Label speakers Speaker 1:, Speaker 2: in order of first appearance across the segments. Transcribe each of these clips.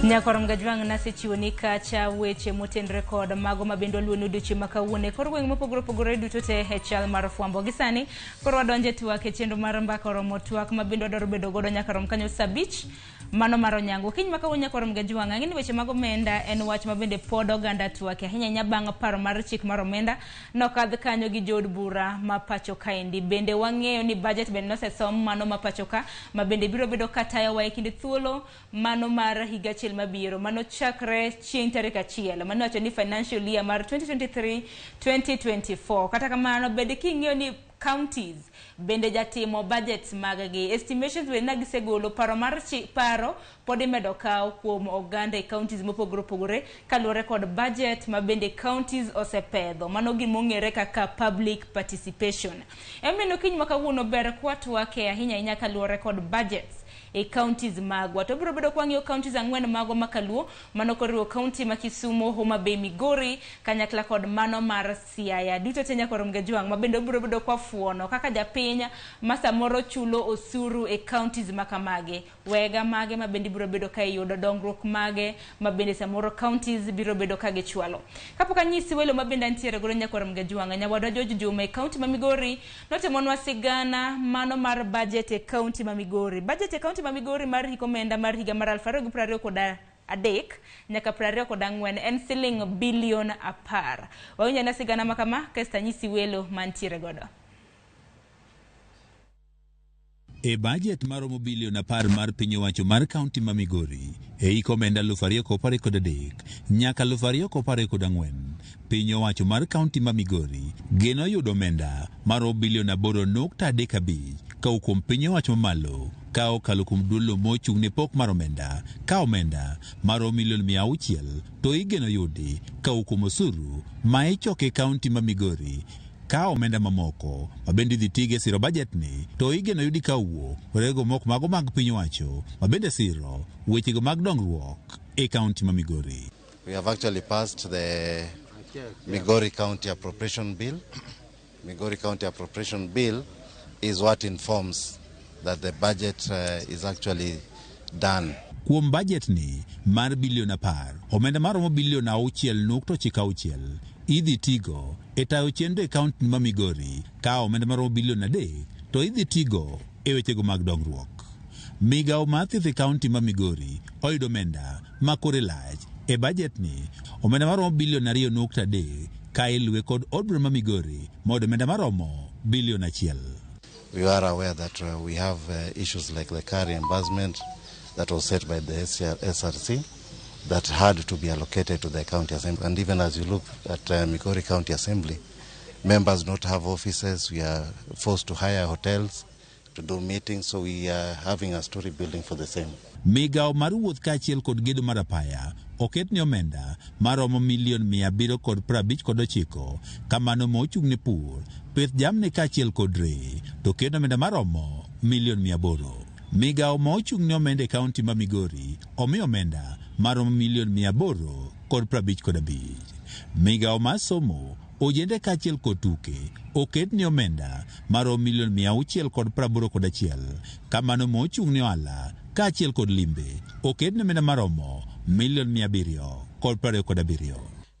Speaker 1: Nyakorom Gajwang' nasechiwo ni kacha weche motenre kod mago ma bende waluwo ni odiochieng' ma kawuono e kor gweng' mopogore opogore duto te e chal mar fwambo. Gi sani koro wadonjo e twak e chenro mar mbaka oromo twak ma bende wadwaro bedo godo nyaka rom kanyo saa abich mano mar onyango. Kiny ma kawuono nyakorom Gajwang' ang'e ni weche mag omenda en wach ma bende pod oganda twake ahinya ahinya bang' paro mar chik mar omenda nokadh kanyo gi jood bura ma pacho kaendi. Bende wang'eyo ni budget bende nosesom mano ma pacho ka ma bende biro bedo ka tayowa e kinde thuolo mano mar higa achiel mabiro mano chakre chieng' tarik achiel mano wacho ni financial year mar 2023-2024 kata kamano bende king'iyo ni counties bende jatimo budgets mag-gi estimations bende na gisegolo paro mar chi, paro pod imedo kaw kuom oganda e counties mopogore opogore kaluwore kod budget ma bende counties osepedho mano gimong'ere kaka public participation emomiyo kiny ma kawuono ber kwatwake ahinya ahinya kaluwore kod budgets e counties magwa to biro bedo kwang'iyo counties ang'wen magwa ma kaluo mano koriwo county ma Kisumu, Homa Bay, Migori kanyakla kod mano mar Siaya duto te nyakorom Gajwang' ma bende obiro bedo kwafuono kaka japiny ma samoro chulo osuru e counties ma kamagi wega mage ma bende ibiro bedo ka iyudo dongruok mage ma bende samoro counties biro bedo ka gichwalo kapok anyisi welo ma bende antiere godo nyakorom Gajwang' nyawadwa George Juma e county ma Migori notimonwa sigana mano mar budget e county ma Migori budget e county ma Migori mar hik omenda mar higa mar 2023 nyaka 24 en siling bilion 10. Wawinj ane sigana ma kama kasto anyisi welo mantiere godo.
Speaker 2: E bajet maromo bilion 10 mar piny owacho mar kaunti ma Migori e hik omenda 2023 nyaka 2024, piny owacho mar kaunti ma Migori geno yudo omenda maromo bilion 8.35 kowuok kuom piny owacho mamalo ka okalo kuom duol mochung' ne pok mar omenda ka omenda maromo milion 600 to igeno yudi kowuok kuom osuru ma ichoko e kaunti ma Migori ka omenda mamoko ma bende idhi tigo e siro bajet ni to igeno yudi ka owuok rego mok mago mag piny owacho ma bende siro wechego mag dongruok e kaunti ma Migori.
Speaker 3: We have actually passed the Migori County Appropriation Bill. Migori County Appropriation Bill is what informs that the budget is actually done.
Speaker 2: Kuom bajet ni mar bilion 10, omenda maromo bilion 6.96 idhi tigo e tayo chenro e kaunti ma Migori ka omenda maromo bilion 3 to idhi tigo e wechego mag dongruok. Migawo mar thieth e kaunti ma Migori oyudo omenda ma kore lach e bajet ni omenda maromo bilion 2.3 ka iluwe kod od bura ma Migori moyudo omenda maromo bilion 1.
Speaker 3: We are aware that we have issues like the car reimbursement that was set by the SRC that had to be allocated to the county assembly. And even as you look at Migori County Assembly, members not have offices. We are forced to hire hotels to do meetings, so we are having a story building for the same.
Speaker 2: Migawo mar wuoth kaachiel kod gedo mar apaya oket ne omenda maromo milion 759 kamano mochung' ne pur pith jamni kaachiel kod ree to ket omenda maromo milion 800. Migawo ma ochung' ne omenda e kaunti ma Migori omi omenda maromo milion 855. Migawo mar somo ojende kaachiel kod tuke oket ne omenda maromo milion 681 kamano mochung' ne ohala kaachiel kod limbe oket ne omenda maromo milion 727.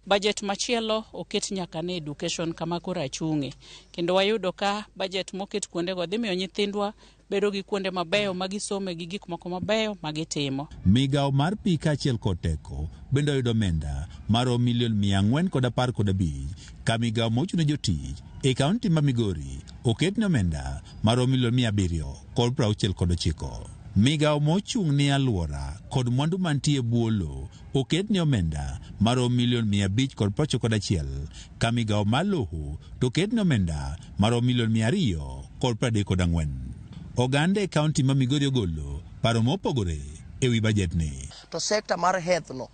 Speaker 4: Budget machielo oket nyaka ne education kama koro achung'e kendo wayudo ka budget moket kuondego dhi miyo nyithindwa bedo gi kuonde mabeyo ma gisome gi gik moko mabeyo ma gitimo.
Speaker 2: Migawo mar pi kaachiel kod teko bende oyudo omenda maromo milion 415 ka migawo mochung' ne jotich e kaunti ma Migori oket ne omenda maromo milion 769. Migawo mochung' ne alwora kod mwandu mantie e bwo lowo oket ne omenda maromo milion 591 ka migawo mar lowo to oket ne omenda maromo milion 234. Oganda e kaunti ma Migori ogolo paro mopogore ewi bajet ni.
Speaker 5: To sector mar health no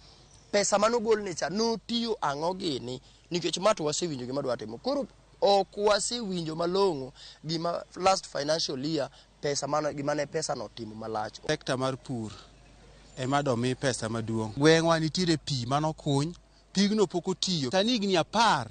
Speaker 5: pesa manogolne cha notiyo ang'o gini nikech ma to wasewinjo gima dwa timo koro ok wasewinjo malong'o gima last financial year pesa mano gima ne pesa no timo malach.
Speaker 6: Sekta mar pur ema domi pesa maduong'. Gweng'wa nitiere pi manokuny, pigno pok otiyo. Sani higni 10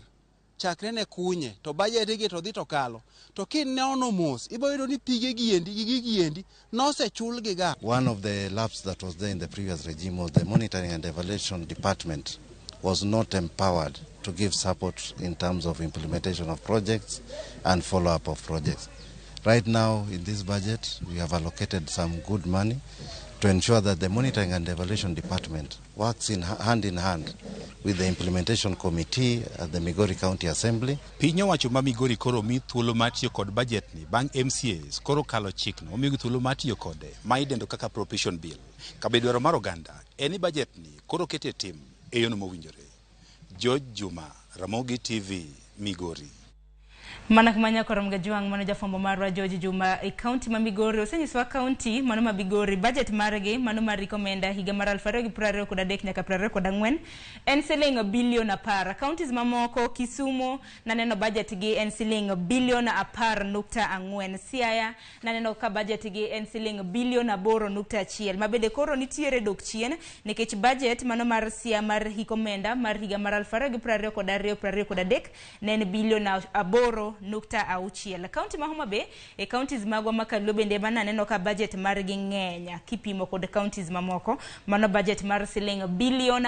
Speaker 6: chakre ne kunye to budget gi to dhi to kalo to kinono mos ibo yudo ni pige gi endi gi gigi endi nosechulgi ga.
Speaker 3: One of the lapses that was there in the previous regime was the monitoring and evaluation department was not empowered to give support in terms of implementation of projects and follow-up of projects. Right now, in this budget, we have allocated some good money to ensure that the monitoring and evaluation department works in hand in hand with the implementation committee at the Migori County Assembly.
Speaker 2: Piny owacho ma Migori koro mi thuolo mar tiyo kod budget ni bang' MCAs koro kalo chikno omiyogi thuolo mar tiyo kode ma idendo kaka appropriation bill. Kabe dwaro mar oganda en ni budget ni koro kete e tim e yono mowinjore. George Juma, Ramogi TV, Migori.
Speaker 1: Mana kuma nyakoro Mgajwang' mano jafwambo marwa George Juma e kaunti ma Migori osenyisowa kaunti mano ma Migori budget margi mano mar riko omenda higa mar 2023 nyaka 24 en siling bilion 10. Counties mamoko Kisumu naneno budget gi en siling bilion 10.4. Siaya naneno ka budget gi en siling bilion 8.1 ma bende koro nitiere dok chien nikech budget mano mar Siaya mar hik omenda mar higa mar 2022 23 ne en bilion 8.6. Kaunti ma Homa Bay e counties magwa ma Kaluo bende ema naneno ka budget margi ng'eny kipimo kod counties mamoko mano budget mar siling bilion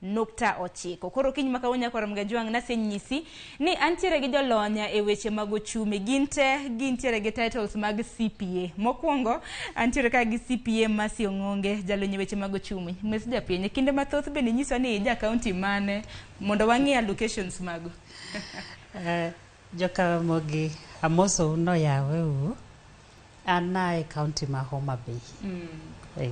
Speaker 1: 10.9. Koro kiny ma kawuono nyakwar Mgajwang' nasenyisi ni antiere gi jolony e weche mag ochumi. Gin te gintiere gi titles mag CPA. Mokwongo antiere ka gi CPA Mercy Ong'onge jalony e weche mag ochumi. Mes japiny kinde mathoth bende nyiswa ni ija county mane mondo wang'e allocations mago.
Speaker 7: Joka Ramogi amosou noyawe An na e county ma Homa Bay.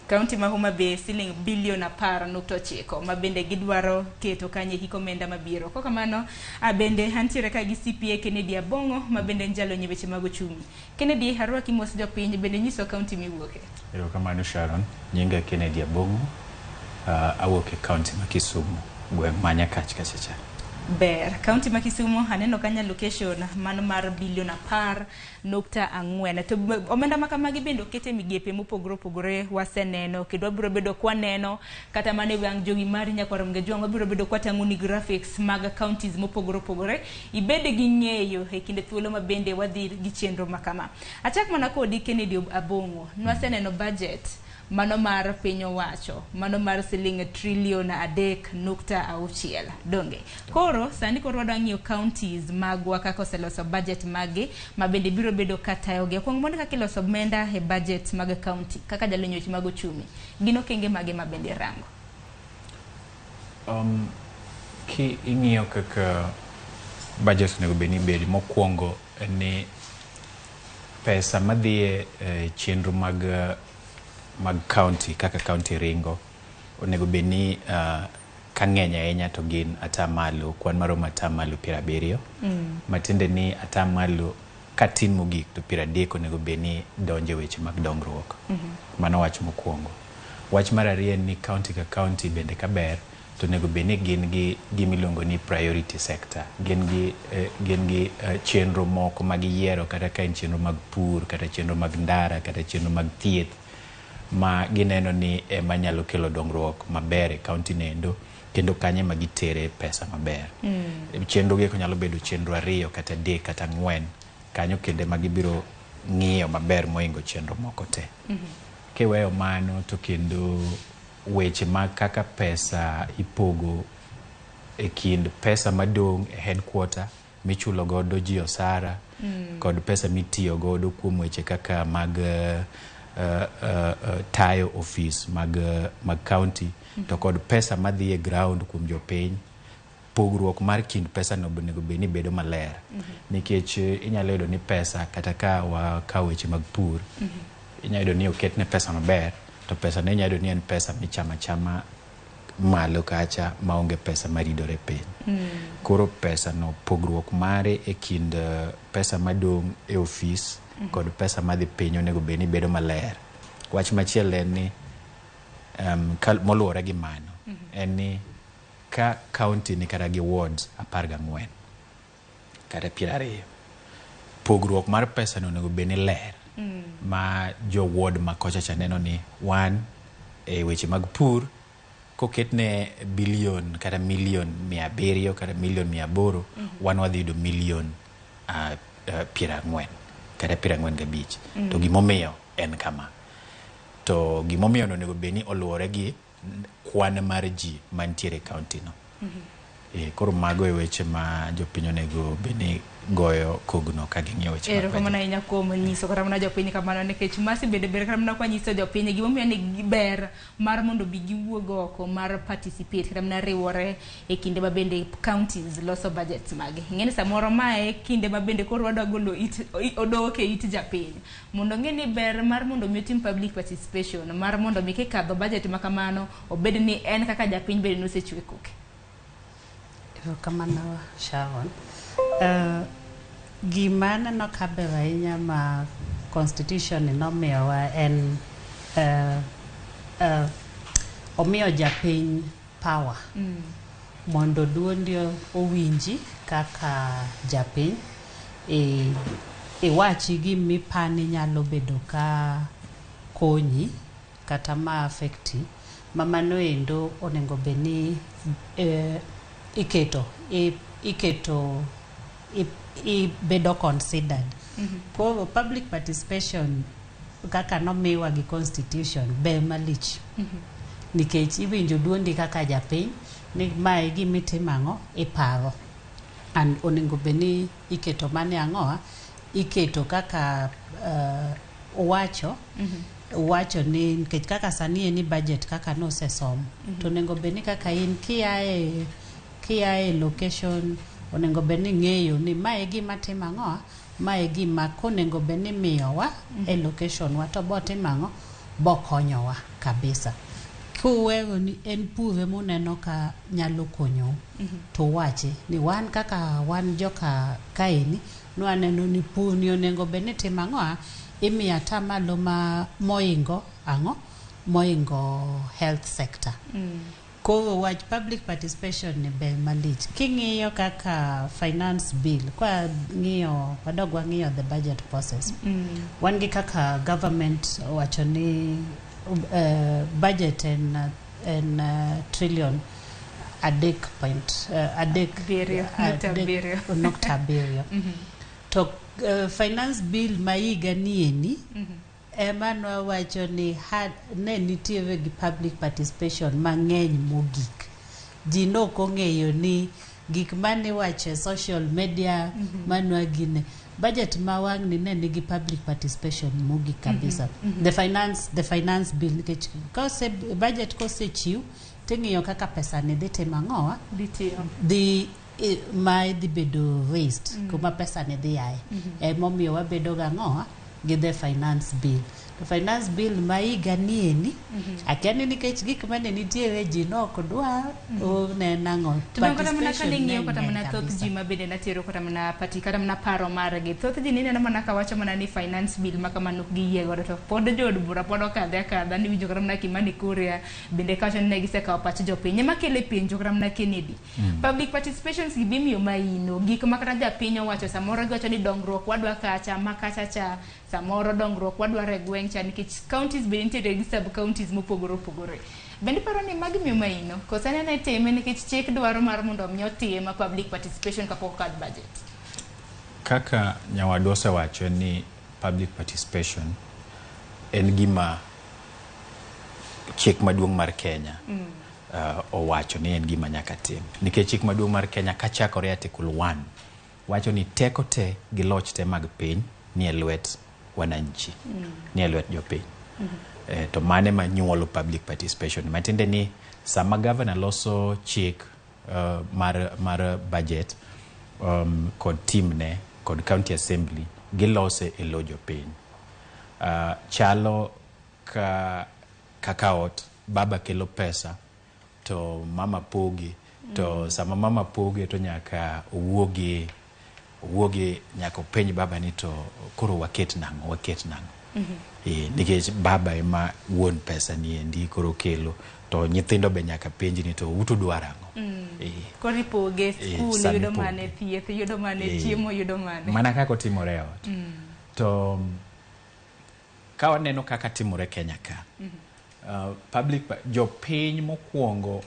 Speaker 1: Kaunti ma Homa Bay siling bilion 10.9 ma bende gidwaro keto kanyo e hik omenda mabiro. Kok kamano, bende antiere ka gi CPA Kennedy Abong'o ma bende en jalony e weche mag ochumi. Kennedy, arwaki mos jopiny bende nyiswa kaunti miwuoke.
Speaker 8: Erokamano Sharon, nyinga Kennedy Abong'o, awuok e kaunti ma Kisumu, gweng' ma Nyakach kacha cha.
Speaker 1: Ber, kaunti ma Kisumu aneno kanyo allocation mano mar bilion 10.4. To omenda ma kamagi bende oket e migepe mopogore opogore waseneno kendo wabiro bedo kwaneno kata mana e wang' jowi mari nyakwar Mgajwang' wabiro bedo kwatang'oni graphics mag counties mopogore opogore ibed gi ng'eyo e kinde thuolo ma bende wadhi gi chenro ma kama. Achak mana kodi Kennedy Abong'o, nwaseneno budget mano mar piny owacho mano mar siling trilion 3.6 donge koro sani koro wadwa ng'iyo counties magwa kaka oseloso budget maggi ma bende biro bedo ka tayogi okwongo mondo kaka iloso omenda e budget mag county kaka jalony weche mag ochumi gin okenge mage ma bende rango?
Speaker 8: Ki ing'iyo kaka budget onego bed ni bed mokwongo en ni pesa madhi e chenro mag county kaka county ringo onego bed ni ka ng'eny ahinya to gin atamalo kwan maromo atamalo 70. Matiende ni atamalo katin mogik to 30 onego bed ni donjo e weche mag dongruok. Mano wach mokwongo. Wach mar ariyo en ni county ka county bende kaber to onego bed ni gin gi gimiluongo ni priority sector. Gin gi chenro moko ma giyiero kata ka en chenro mag pur, kata chenro mag ndara, kata chenro mag thieth ma gineno ni ema nyalo kelo dongruok maber e county nendo kendo kanyo ema gitere pesa maber. Chenro gi nyalo bedo chenro ariyo kata adek kata ang'wen kanyo kendo ema gibiro ng'iyo maber mohingo chenro moko te. Kiweyo mano to kendo weche mag kaka pesa ipogo e kind pesa madong' e headquarter michulo godo ji osara kod pesa mitiyo godo kuom weche kaka mag tayo ofis mag county to kod pesa madhi e ground kuom jopiny pogruok mar kind pesa no onego bed ni bedo maler nikech inyalo yudo ni pesa kata ka wakawo weche mag pur inyalo yudo ni oketne pesa maber to pesa no inyalo yudo ni en pesa michamo achama malo kacha maonge pesa maridore piny. Koro pesa no pogruok mare e kind pesa madong' e ofis kod pesa madhi piny onego bed ni bedo maler. Wach machielo en ni moluwore gi mano en ni ka county ni kata gi wards 14 kata 20 pogruok mar pesa no onego bed ni ler ma jo ward ma kocha cha neno ni wan e weche mag pur. Koketne bilion kata milion 700 kata milion 800, wan wadhi yudo milion 40 kata 45. To gimomiyo en kama. To gimomiyo onego bed ni oluwore gi kwan mar ji mantiere e county no. Koro mago e weche ma jopiny onego bed ni goyo kogno ka ging'iyo weche mag
Speaker 1: Erokamano
Speaker 8: budget.
Speaker 1: ahinya kuom nyiso kata mana jopiny kamano, nikech masi bende ber kata mana kwanyiso jopiny gimomiyo ni ber mar mondo bi giwuog oko mar participate kata mana riwore e kinde ma bende counties loso budgets magi. Ing'e ni samoro mae kinde ma bende koro wadwa golo it odok e it japiny mondo ong'e ni ber mar mondo mi otim public participation mar mondo mi kikadho budget ma kamano obed ni en kaka japiny bende nosechwe koke.
Speaker 7: Erokamano Sharon. Gima aneno ka ber ahinya ma constitution ni nomiyowa en omiyo japiny power mondo duondi owinji kaka japiny, iwachi gimipani nyalo bedo ka konyi kata ma affecti, ma mano endo onego bed ni iketo ibedo considered. Koro public participation kaka nomiwa gi constitution ber malich, nikech iwinjo duondi kaka japiny ni mae gimitimo ang'o iparo and onego bed ni iketo mane ang'oa iketo kaka wacho wacho ni, nikech kaka sani en ni budget kaka nosesom to onego bed ni kaka in kiae location onego bed ni ing'eyo ni mae e gima timo ang'oa, mae e gima konego bed ni imiyowa e location wa to botimo ang'o bokonyowa kabisa. Kuweyo ni en pur emuneno ka nyalo konyou to uwachi ni wan kaka wan joka kaeni nwaneno ni pur ni onego bed ni timo ang'oa imiyo atamalo ma moingo ang'o moingo health sector. Koro wach public participation ni ber malich. King'iyo kaka finance bill, kwa ng'iyo wadog wang'iyo the budget process. Wan gi kaka government owacho ni budget en trillion 3 point 3
Speaker 1: 7.7.
Speaker 7: 7.7. To finance bill ma higa nieni ema nwawacho ni ne nitiere gi public participation mang'eny mogik. Ji nok ong'eyo ni gik maniwacho e social media manwa gine budget ma wang'ni ne nigi public participation mogik kabisa. The finance bill, nikech kose budget kosechiw ting'iyo kaka pesa ni dhi timo ang'owa
Speaker 1: Dhi tiyo.
Speaker 7: Dhi ma dhi bedo raised kuma pesa ni dhi aye. Emomiyo wabedo gang'owa gi the finance bill. To finance bill ma higa nieni akia ni nikech gik mane nitiere ji nok dwa o ne nang'o.
Speaker 1: To bang' kata mana
Speaker 7: Participation
Speaker 1: kane ng'iyo
Speaker 7: ne
Speaker 1: kata
Speaker 7: ng'eny
Speaker 1: mana thoth
Speaker 7: kabisa.
Speaker 1: ji ma bende natero kata mana pati kata mana paro margi, thoth ji nineno mana kawacho mana ni finance bill ma kamano ok giyie godo, to pod jood bura pod okadhe akadha. Niwinjo kata mana Kimani Kuria bende kawacho ni ne gisekawo pach jopiny. Ema kele penjo kata mana Kennedy, public participations gi bimiyo maino gik ma kata japiny owacho samoro giwacho ni dongruok wadwa kacha ma kacha cha, samoro dongruok wadwaro e gweng' cha, nikech counties bende nitiere gi sub counties mopogore opogore. Bende iparo ni magi miyo maino koso en ena itime nikech chik dwaro mar mondo mi otim public participation kapok okadh budget?
Speaker 8: Kaka nyawadwa osewacho ni public participation en gima chik maduong' mar Kenya owacho ni en gima nyaka tim, nikech chik maduong' mar Kenya kachakore article 1 wacho ni teko te gi loch te mag piny ni e lwet wananchi, ni e lwet jopiny. To mane ma nyuolo public participation, matiende ni sama governor loso chik mar budget kod team ne kod county assembly gilose e lo jopiny. Chalo ka kaka ot baba kelo pesa to mama pogi to sama mama poge to nyaka owuogi nyaka openj baba ni to koro waket nang'o, waket nang'o. Nikech baba ema wuon pesa ni endi koro kelo to nyithindo be nyaka penj ni to uto dwaro ang'o.
Speaker 1: Koro ipoge skul
Speaker 8: sama
Speaker 1: yudo
Speaker 8: ipoge.
Speaker 1: Mane thieth yudo mane chiemo yudo mane.
Speaker 8: Mana kaka otimore e ot. To ka waneno kaka timore Kenya ka. Public jopiny mokwongo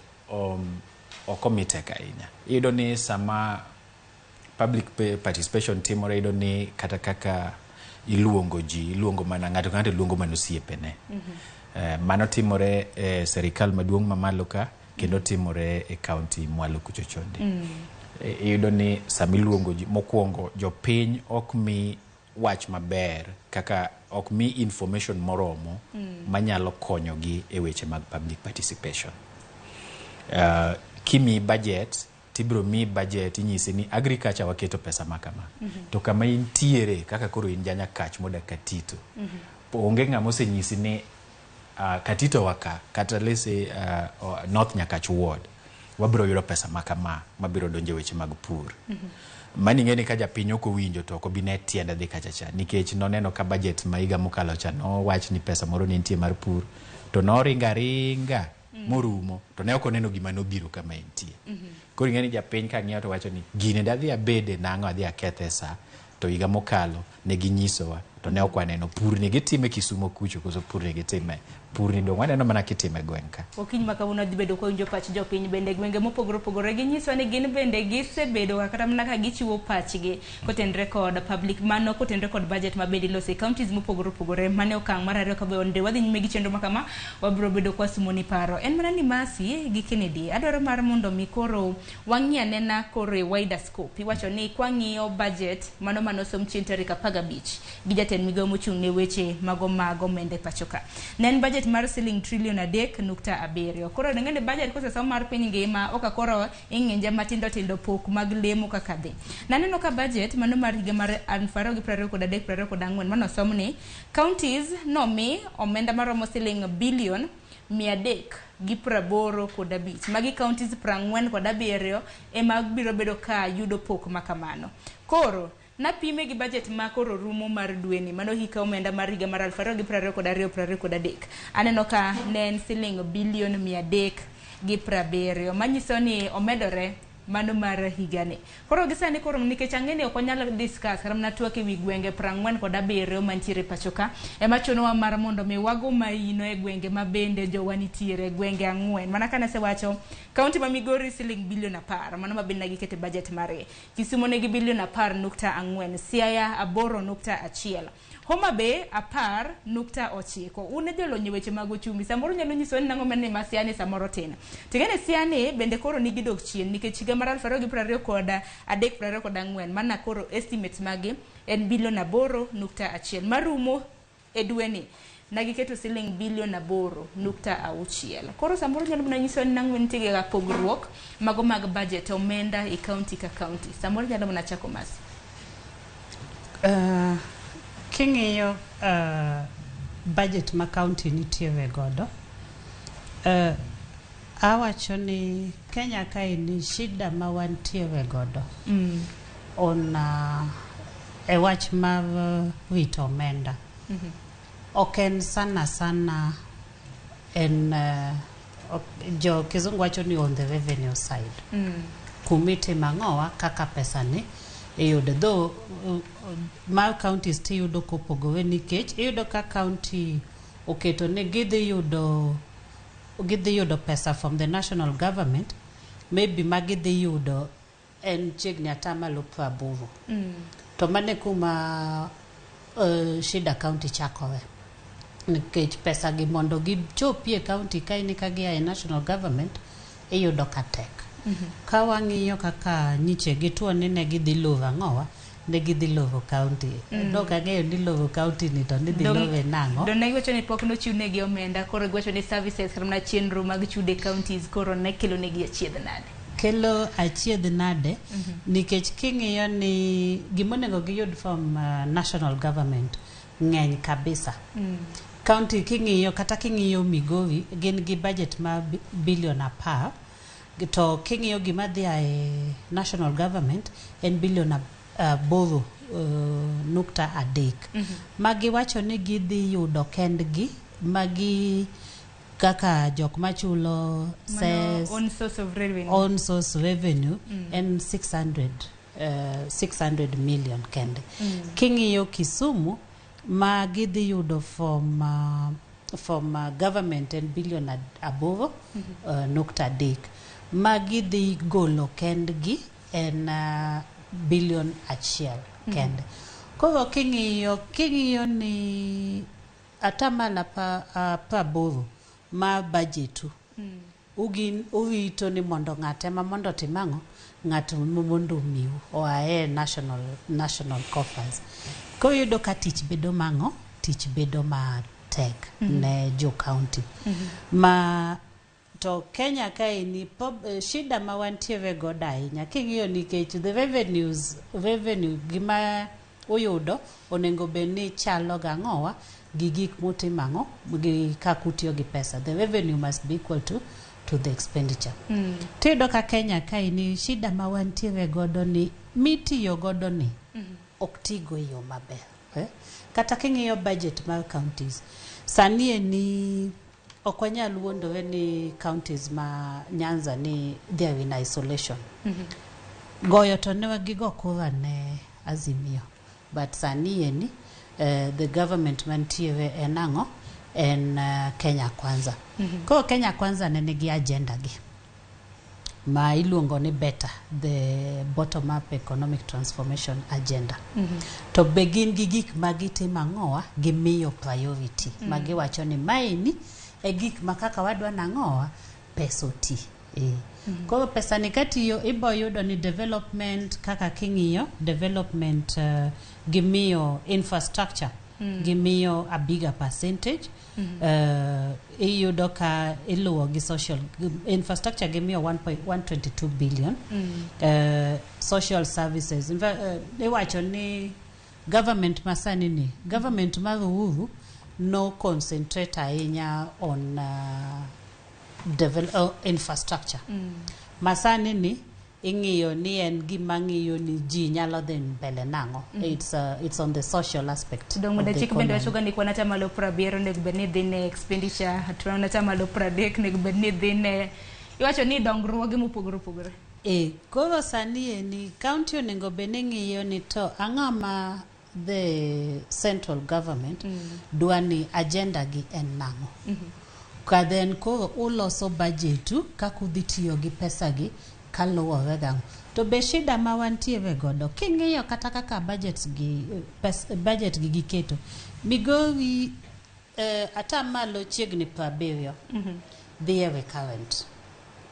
Speaker 8: ok omi tek ahinya. Iyudo ni sama public participation timore, iyudo ni kata kaka iluongo ji, iluongo mana ng'ato ka ng'ato, luongo mana osiepene. Mano timore e serikal maduong' mamalo ka kendo timore e county mwalo kucho chonde. Iyudo ni sama iluongo ji mokwongo, jopiny ok mi wach maber, kaka ok mi information moromo manyalo konyogi e weche mag public participation. Kimi budget, tibiro mi budget, inyisi ni agriculture waketo pesa ma kama. To kama intiere, kaka koro in janyakach modak Katito, onge ng'ama osenyisi ni Katito waka kata, let's say, North Nyakach ward wabiro yudo pesa ma kama mabiro donjo e weche mag pur. Mani ing'e ni ka japiny ok owinjo, to ok obi ne tiende dhi kacha cha, nikech noneno ka budget ma higa mokalo cha nowach ni pesa moro ne nitie mar pur, to noringo aringa morumo, to ne ok oneno gima nobiro kama entie. Koro ing'e ni japiny ka ng'iyo to wacho ni gini dadhi abede nang'o, adhi akethe sa to higa mokalo ne ginyisowa to ne ok waneno pur ni gitime Kisumo kucho, koso pur ni gitime, pur ni dong' waneno mana kitime gweng' ka.
Speaker 1: Okinyi ma kawuono dhi bedo kwawinjo pach jopiny bende gwenge mopogore opogore. Ginyiswa ni gin bende gisebedo kata mana ka gichiwo pachgi kotenre kod public, mano kotenre kod budget ma bende iloso e counties mopogore opogore. Mane okang' mar ariyo. Ka bende wadhi nyime gi chenro ma kama, wabiro bedo kwasumo ni paro en mana ni Mercy gi Kennedy adwaro mar mondo mi koro wang'i anena koro e wider scope. Iwacho ni kwang'iyo budget mano manosom chieng' tarik 15 gi jatend migawo mochung' ne weche mago mag omenda e pacho ka, ne en budget mar siling trilion 3.7. Koro ng'e ni budget kosesom mar piny ngima, oka koro ing'inje matindo tindo pok mag lemo kaka dhi. Naneno ka budget mano mar higa mar 2023 24 manosom ni counties nomi omenda maromo siling bilion 385. Magi counties 47 ema biro bedo ka yudo pok ma kamano. Koro napime gi budget ma koro rumo mar dweni, mano hika omenda mar higa mar 2022 23, aneno ka ne en siling bilion 370, manyiso ni omedore mano mar higani. Koro gi sani, koro nikech ang'e ni ok wanyal discuss kata mana twak ewi gwenge 47 mantiere pacho ka, ema chunowa mar mondo mi wago maino e gwenge ma bende jowa nitiere, gwenge ang'wen. Mana ka nasewacho, kaunti ma Migori siling bilion 10, mano ma bende nagiketo e budget margi. Kisumo nigi bilion 10.4, Siaya 8.1, Homa Bay 10.9. Un e jolony e weche mag ochumi, samoro nyalo nyiso ni nang'o mane ma Siaya ni samoro tin. Ting'e Siaya ni bende koro nigi dok chien, nikech higa mar 2023 24 mana koro estimates magi en bilion 8.1, marumo e dweni nagiketo siling bilion 8.6. Koro samoro nyalo mana nyiso ni nang'o nitie ga pogruok mago mag budget omenda e county ka county. Samoro nyalo mana chako Mercy.
Speaker 7: King'iyo budget ma county nitiere godo, awacho ni Kenya kae ni shida ma wantiere godo on e wach mar rito omenda ok en sana sana en jo kizungu wacho ni on the revenue side, kumitimo ang'owa kaka pesa ni iyudo, though mar counties tiyudo kopogore, nikech iyudo ka county oketo ni gidhi yudo pesa from the national government, maybe ma gidhi yudo en chiegni atamalo 80. To mano e kuma shida county chakore, nikech pesa gi mondo gichopi e county kaeni ka gia e national government iyudo ka tek. Ka wang'iyo kaka nyiche gituo ni ne gidhi loro ang'owa, ne gidhi loro county. Nok ang'eyo ni loro county ni to nidhi lore nang'o.
Speaker 1: Don ne giwacho ni pok nochiwnegi omenda, koro giwacho ni services kata mana chenro mag chudo e counties koro ne kelo negi achiedh nade.
Speaker 7: Kelo achiedh nade, nikech king'iyo ni gimonego giyud from national government ng'eny kabisa. County king'iyo, kata king'iyo Migori, gin gi budget ma bilion 10, to king'iyo gima dhi a e national government en bilion 8.3, ma giwacho ni gidhi yudo kendgi, magi kaka jok machulo
Speaker 1: Mano
Speaker 7: cess,
Speaker 1: own source of revenue.
Speaker 7: Own source revenue en 600, 600 million kende. King'iyo Kisumu, ma gidhi yudo from From government en billion 8 nukta 3 ma gidhi golo kendgi en billion 1 kende. Koro king'iyo ni atamalo 80 mar budget ugin urito ni mondo ng'ato ema mondo otim ang'o, ng'ato mondo omiu oa e national coffers. Koro iyudo ka tich bedo mang'o, tich bedo matek ne jo county ma to Kenya kaeni shida ma wantiere godo ahinya king'iyo, nikech the revenues, revenue gima uyudo onego bed ni chalo gang'owa gi gik mutimo ang'o, gi kaka utiyo gi pesa. The revenue must be equal to the expenditure. Tiyudo ka Kenya kaeni shida ma wantiere godo ni mitiyo godo ni ok tigo e yo maber, eh? Kata king'iyo budget mar counties sani eni, ok wanyal wuondore ni counties ma Nyanza ni they are in isolation. Goyo to ne gigo kura ne Azimio, but sani eni the government mantiere en ang'o? En Kenya Kwanza. Koro Kenya Kwanza ne nigi agenda gi ma iluongo ni BETA, the bottom up economic transformation agenda. To be gin gi gik ma gitimo ang'owa, gimiyo priority ma giwacho ni maeni e gik ma kaka wadwa nang'owa pesa oti. E. Koro pesa ni katiyo, ibo yudo ni development, kaka king'iyo development, gimiyo infrastructure, gimiyo a bigger percentage. Iyudo ka iluwo gi social infrastructure, gimiyo 1.122 billion. Social services. In fact, iwacho ni government masani ni, government mar Uhuru no concentrate ahinya on infrastructure. Masani ni ing'iyo ni en gima ng'iyo ni ji nyalo dhi mbele nang'o. It's on the social aspect
Speaker 1: Dong
Speaker 7: of the
Speaker 1: chik bende
Speaker 7: economy.
Speaker 1: Wacho ga ni kwan 70% onego bed ni dhi ne expenditure, to 30% onego bed ni dhi ne, iwacho ni, dongruoge mopogore opogore.
Speaker 7: E, koro sani eni county onego bed ni ng'iyo ni to ang'o ma the central government dwa, ni agenda gi en nang'o. Ka then koro uloso budget u kaka udhi tiyo gi pesa gi kaluwore gang'o. To be shida ma wantiere godo, king'iyo kata kaka budgets gi budget gi giketo Migori, atamalo chiegni 70 dhi e recurrent,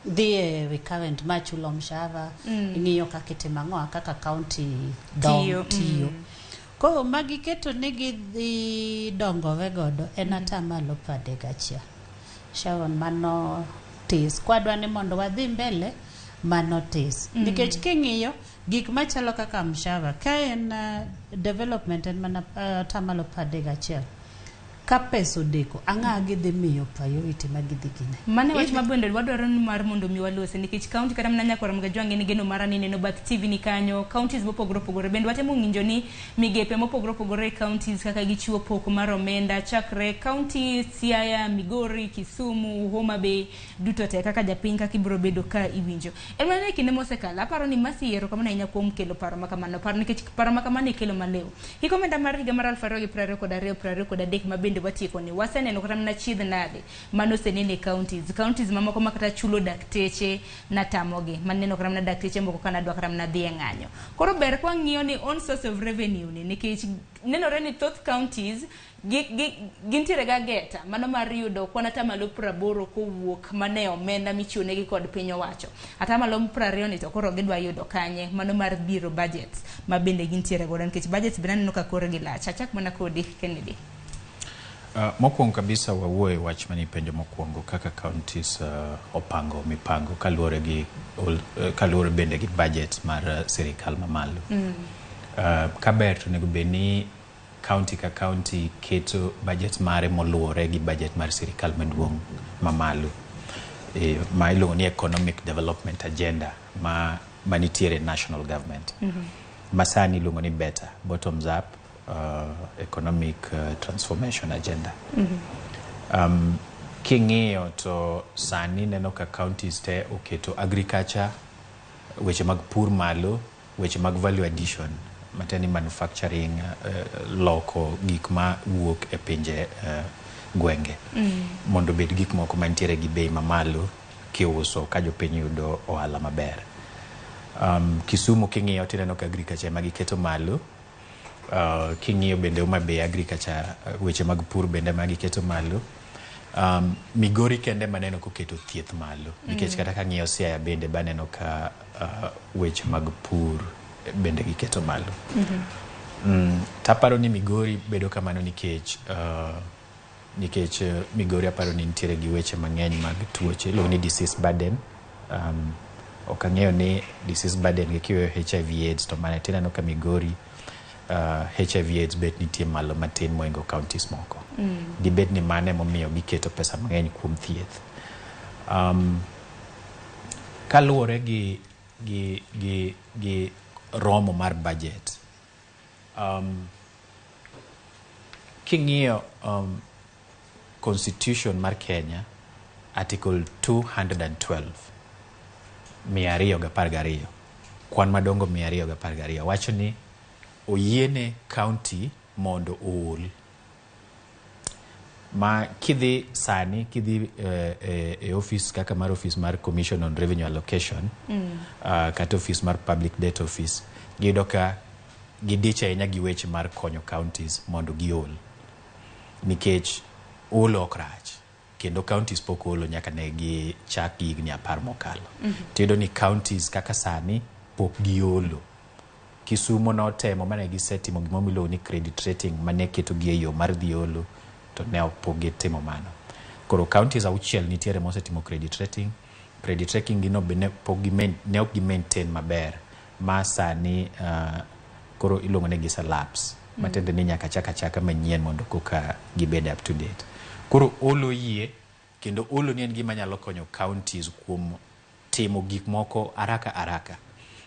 Speaker 7: dhi e recurrent machulo mshahara. Ing'iyo kaka itimo ang'o, kaka county dong
Speaker 1: Tiyo,
Speaker 7: tiyo. Koro magiketo ni gidhi dongore godo en 31%. Sharon, mano tis kwadwa ni mondo wadhi mbele, mano tis nikech king'iyo gik machalo kaka mshahara, ka en development en mana 31%, ka pesa odeko, ang'a gidhi miyo priority ma gidhi gine?
Speaker 1: Mano e wach ma bende wadwaro ni mar mondo mi walose, nikech county kata mana nyakwar Mgajwang' en geno mara ni neno bath TV ni kanyo, counties mopogore opogore bende watemo ng'injo ni migepe mopogore opogore e counties kaka gichiwo pok mar omenda chakre county Siaya, Migori, Kisumu, Homa Bay duto te, kaka japiny kaka ibiro bedo ka iwinjo en mana e kinde mosekalo. Aparo ni Masi, erokamano ahinya kuom kelo paro ma kamano, paro nikech paro ma kamano ikelo maliw. Hik omenda mar higa mar 2022 23 ma bende watieko ni, waseneno kata mana chiedh nade mano osenene e counties mamoko ma kata chulo dakteche natamogi, maneno kata mana dakteche moko ka nadwa kata mana dhi e ng'anyo. Koro ber ka wang'iyo ni on source of revenue ni, nikech nenore ni thoth counties gintiere ga geta mano mar yudo kwan 80% kowuok mane omenda michiwo negi kod piny owacho. 20% ni to koro gidwa yudo kanye mano mar biro budgets ma bende gintiere godo? Nikech budgets bende aneno ka korgi lach. Achak mana kodi, Kennedy.
Speaker 8: Mokwongo kabisa, wawuoye wach mane ipenjo mokwongo, kaka counties opango mipango kaluwore gi kaluwore bende gi budget mar sirikal mamalo. Kaber to onego bed ni county ka county keto budget mare moluwore gi budget mar sirikal maduong' mamalo, ma iluongo ni economic development agenda ma manitiere national government ma sani iluongo ni BETA, bottoms up economic transformation agenda. King'iyo to sani neno ka counties te oketo agriculture, weche mag pur malo, weche mag value addition, matiende ni manufacturing, loko gik ma wuok e pinje. gwenge mondo obed gik moko mantiere gi bei mamalo kiuso ka jopiny yudo ohala maber. Kisumu king'iyo tineno ka agriculture ema giketo malo. King'iyo bende Homa Bay agriculture, weche mag pur bende ema giketo malo. Migori kende maneno koketo thieth malo nikech kata kang'iyo Siaya bende baneno ka weche mag pur bende giketo malo. Taparo ni Migori bedo kamano nikech Migori aparo ni nitiere gi weche mang'eny mag tuoche iluongo ni disease burden. Ok ang'eyo ni disease burden gi kiweyo HIV AIDS to mane tineno ka Migori HIV AIDS bet nitie malo matin mohingo counties moko. Dibed ni mano emomiyo giketo pesa mang'eny kuom thieth. Kaluwore gi romo mar budget, king'iyo constitution mar Kenya, article 212, 212, kwan madongo 212 wacho ni oyiene county mondo ool. Ma kidhi sani, kidhi e office kaka mar office mar Commission on Revenue Allocation, kata office mar Public Debt Office, giyudo ka gidich ahinya gi weche mar konyo counties mondo giol. Nikech olo ok rach, kendo counties pok olo nyaka ne gichak higni 10 mokalo. Tiyudo ni counties kaka sani pok giolo. Kisumo notemo mane gisetimo gimoro miluongo ni credit rating mane ketogi e yo mar dhi olo, to ne ok pok gitimo mano. Koro counties 6 nitiere mosetimo credit rating. Credit rating gino be ne pok gi ne ok gi maintain maber ma sani koro iluongo ni giselapse. Matiende ni nyaka chak achaka manyien mondo koka gibed up to date. Koro olo yie, kendo olo ni en gima nyalo konyo counties kuom timo gik moko haraka haraka.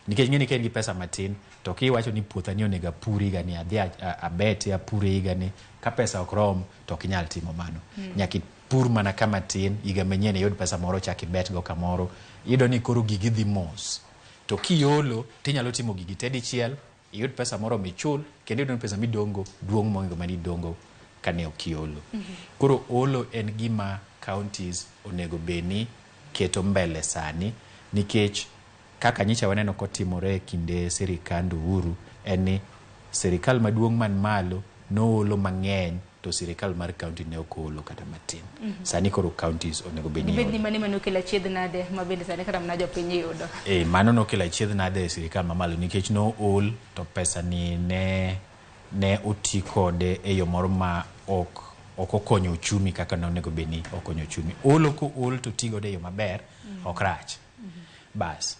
Speaker 8: Nikech ng'eni ka in gi pesa matin, to kiwacho ni puotha ni onego apur higani, adhi abete apure higani, ka pesa ok rom, to ok inyal timo mano. Nyaka ipur mana kama tin, higa manyien iyud pesa moro chak ibet go kamoro. Iyudo ni koro gigi dhi mos. To kiolo, tinyalo timo gigi te dichiel, iyud pesa moro michul, kendo iyudo ni pesa midongo duong' mohingo mane idongo kane ok iolo. Koro olo en gima counties onego bed ni keto mbele sani, nikech kaka nyicha waneno kotimore e kinde sirikand Uhuru, en ni sirikal maduong' man malo noolo mang'eny to sirikal mar county ne ok oolo kata matin. Sani koro counties onego bed ni
Speaker 1: Dibed ni
Speaker 8: olo.
Speaker 1: mano ema nokelo achiedh nade ma bende sani kata mana jopiny yudo.
Speaker 8: Mano nokelo achiedh nade e sirikal mamalo nikech nool to pesa ni ne oti kode e yo moro ma ok okonyo uchumi kaka nonego bed ni okonyo uchumi. Olo kool to ti godo e yo maber, ok rach. Bas.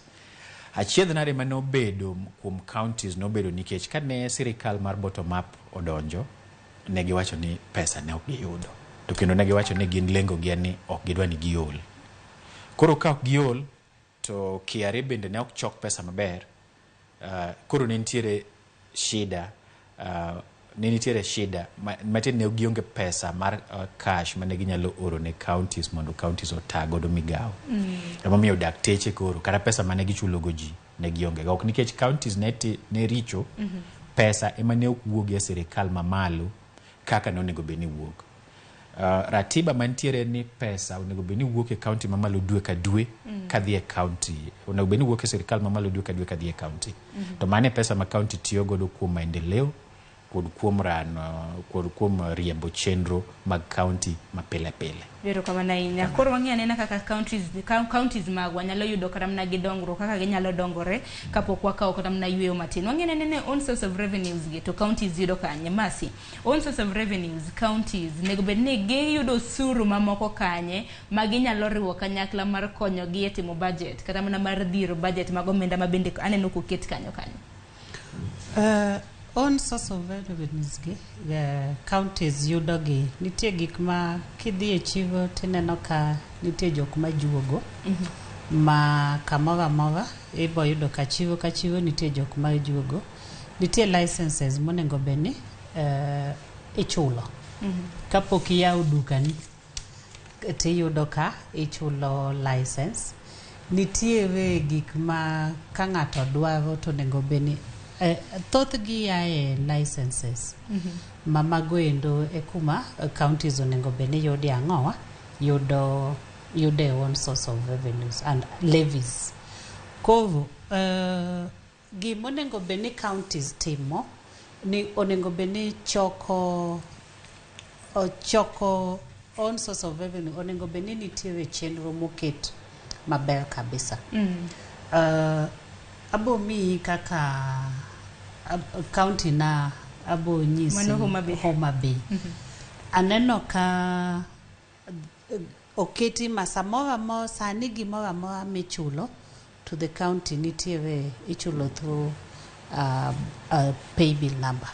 Speaker 8: Achiedh nade manobedo kuom counties nobedo nikech kane sirikal mar bottom up odonjo, ne giwacho ni pesa ne ok giyudo. To kendo ne giwacho ni gin lengo gi en ni ok gidwa ni giol. Koro ka ok giol, to KRA bende ne ok chok pesa maber, koro ne nitiere shida, matiende ne gionge pesa mar cash mane ginyalo oro ne counties mondo counties ota godo migawo. Emomiyo dakteche koro kata pesa mane gichulo go ji ne gionge go. Ok nikech counties ne richo, pesa ema ne ok wuogi e sirikal mamalo kaka nonego bed ni wuok. Ratiba mantiere ni pesa onego bed ni wuok e county mamalo dwe ka dwe kadhi e county. Onego bed ni wuok e sirikal mamalo dwe ka dwe kadhi e county. To mano e pesa ma county tiyo godo kuom maendeleo kod kuom rano kod kuom riembo chenro mag county ma pile pile.
Speaker 1: Erokamano ahinya. Koro wang'i anena kaka counties magwa nyalo yudo kata mana gi dongruok, kaka ginyalo dongore kapok wakawo kata mana yweyo matin. Wang'i anena ni own source of revenues gi to counties yudo kanye. Masi, own source of revenues counties nego bed ni giyudo osuru mamoko kanye ma ginyalo riwo kanyakla mar konyogi e timo budget kata mana mar dhiro budget mag omenda ma bende aneno koket kanyo kanyo.
Speaker 7: Own source of revenues gi counties yudo gi nitie gik ma kidhi e chiro tineno ka nitie jok ma juogo ma kamoro amora ibo yudo ka chiro ka chiro nitie jok ma juogo. Nitie licenses monego bed ni ichulo kapok iyawo dukani, tiyudo ka ichulo license. Nitiere gik ma ka ng'ato dwaro to onego bed ni Thothgi ae licenses ma mago endo e kuma counties onego bed ni yude ang'owa yudo yude own source of revenues and levies. Koro gimonego bed ni counties timo ni onego bed ni choko choko own source of revenue onego bed ni nitiere chenro moket maber kabisa. Abo miyi kaka county na abo nyisi.
Speaker 1: Mano Homa Bay.
Speaker 7: Homa Bay. Aneno ka oketi ma samoro amora sani gimoro amora michulo to the county nitiere ichulo through pay bill number.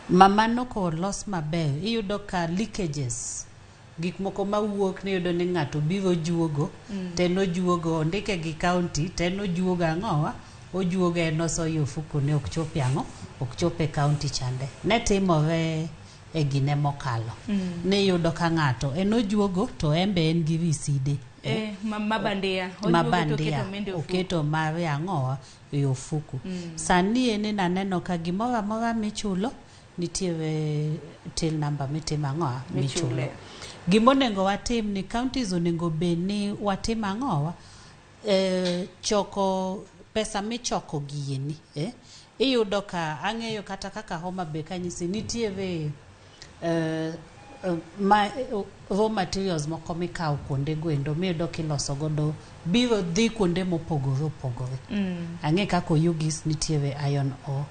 Speaker 7: Ma mano kolos maber iyudo ka leakages gik moko mawuok niyudo ni ng'ato biro juogo to en ojuogo ondike gi county to en ojuogo ang'owa ojuogo en osoyo ofuko ne ok chop e ang'o ok chop e county chande ne timore e gine mokalo niyudo ka ng'ato en ojuogo to en be en gi riside.
Speaker 1: Ma bandia.
Speaker 7: Ma
Speaker 1: Ojuogo to
Speaker 7: bandia.
Speaker 1: oketo omenda e ofuko.
Speaker 7: Oketo mare ang'owa e ofuku. Sani eni naneno ka gimoro amora michulo nitiere till number mitimo ang'owa michulo.
Speaker 1: Michule.
Speaker 7: Gimonego watim ni counties onego bed ni watim ang'owa choko pesa michoko gieni Iyudo ka ang'eyo kata kaka Homa Bay kanyisi nitiere ma raw materials moko mikawo kuonde goendo miyudo kiloso godo biro dhi kuonde mopogore opogore. Ang'e kaka Oyugis nitiere iron ore,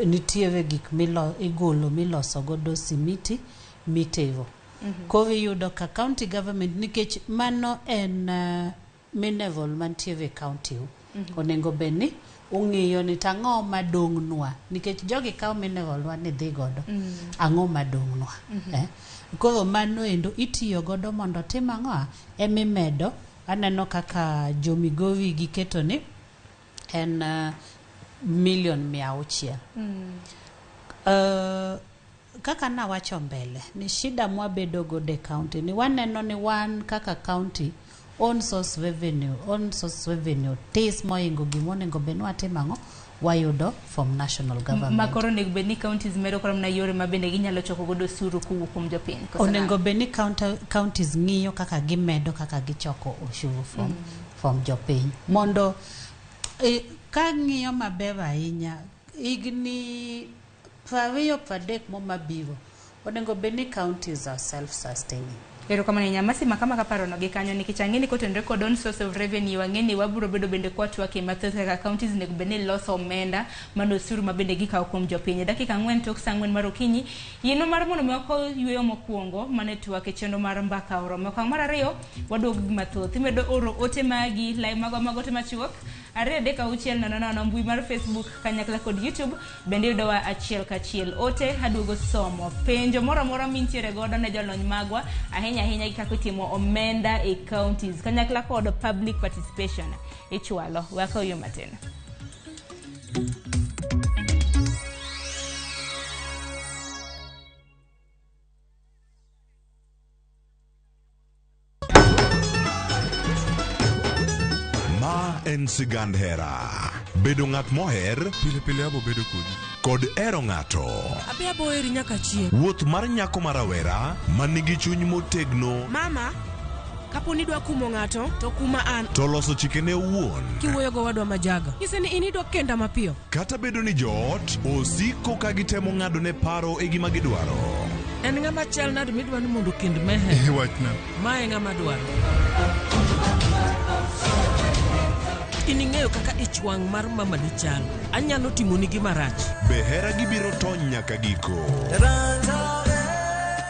Speaker 7: nitiere gik milo, igolo miloso godo simiti mitero. Koro iyudo ka county government nikech mano en mineral mantiere e county u. Onego bed ni ung'iyo ni tang'o madong'nwa nikech jogi kawo mineral wa ni dhi godo ang'o madong'nwa eh? Koro mano endo itiyo godo mondo tim ang'o emimedo aneno kaka jo Migori giketo ni en milion 600. Kaka nawacho mbele ni shida mwabedo godo e county ni waneno ni wan kaka county own source revenue tis mohingo gimonego bed ni watimo ang'o wayudo from national government.
Speaker 1: Ma koro onego bed ni counties medo koro mana yore ma bende ginyalo choko godo osuru kowuok kuom jopiny koso
Speaker 7: Onego bed ni counties ng'iyo kaka gimedo kaka gichoko ushuru from jopiny mondo ka ng'iyo maber ahinya higni 20 30 mabiro onego bed ni counties are self sustaining.
Speaker 1: Erokamano ahinya Masi Makama kaparono gi kanyo nikech ang'e ni kotenore kod own source of revenue ang'e ni wabiro bedo bende kwatwak e mathoth kaka counties onego bed ni loso omenda mano osuru ma bende gikawo kuom jopiny. Dakika 4 tok saa 4 mar okinyi yienwa mar mondo mi wakaw yueyo mokwongo mane twak e chenro mar mbaka oromo. Okang' mar ariyo waduogo gi mathoth imedo oro ote magi lai magwa mag ote machuok 2 3 6 0 0 mbui mar Facebook kanyakla kod YouTube bende yudowa achiel kachiel ote aduogo somo penjo moro amora mintiere godo ne jolony magwa ahinya ahinya gi kaka itimo omenda e counties kanyakla kod public participation ichwalo wakaw yo matin.
Speaker 9: Ma en sigand hera. Bedo ng'at moher
Speaker 10: Pile pile abo bedo kodi.
Speaker 9: Kod hero ng'ato.
Speaker 11: Abi abo heri nyaka chieng'.
Speaker 9: Wuoth mar nyako ma rawera ma nigi chuny motegno
Speaker 11: Mama, kapo ni idwa kumo ng'ato, to kuma an.
Speaker 9: To loso chikene owuon.
Speaker 11: Kiwuoyo gowadwa majaga. Nyise ni in idwa kenda mapiyo.
Speaker 9: Kata bedo ni joot osiko ka gitemo ng'ado ne paro e gima gidwaro.
Speaker 11: En ng'ama chal nade midwa ni mondo okend Meher?
Speaker 10: Wachna.
Speaker 11: Ma e ng'ama dwaro. In ing'eyo kaka ich wang' mar mamani chal. Anyalo timoni gima rach.
Speaker 9: Be hera gibiro tony nyaka giko?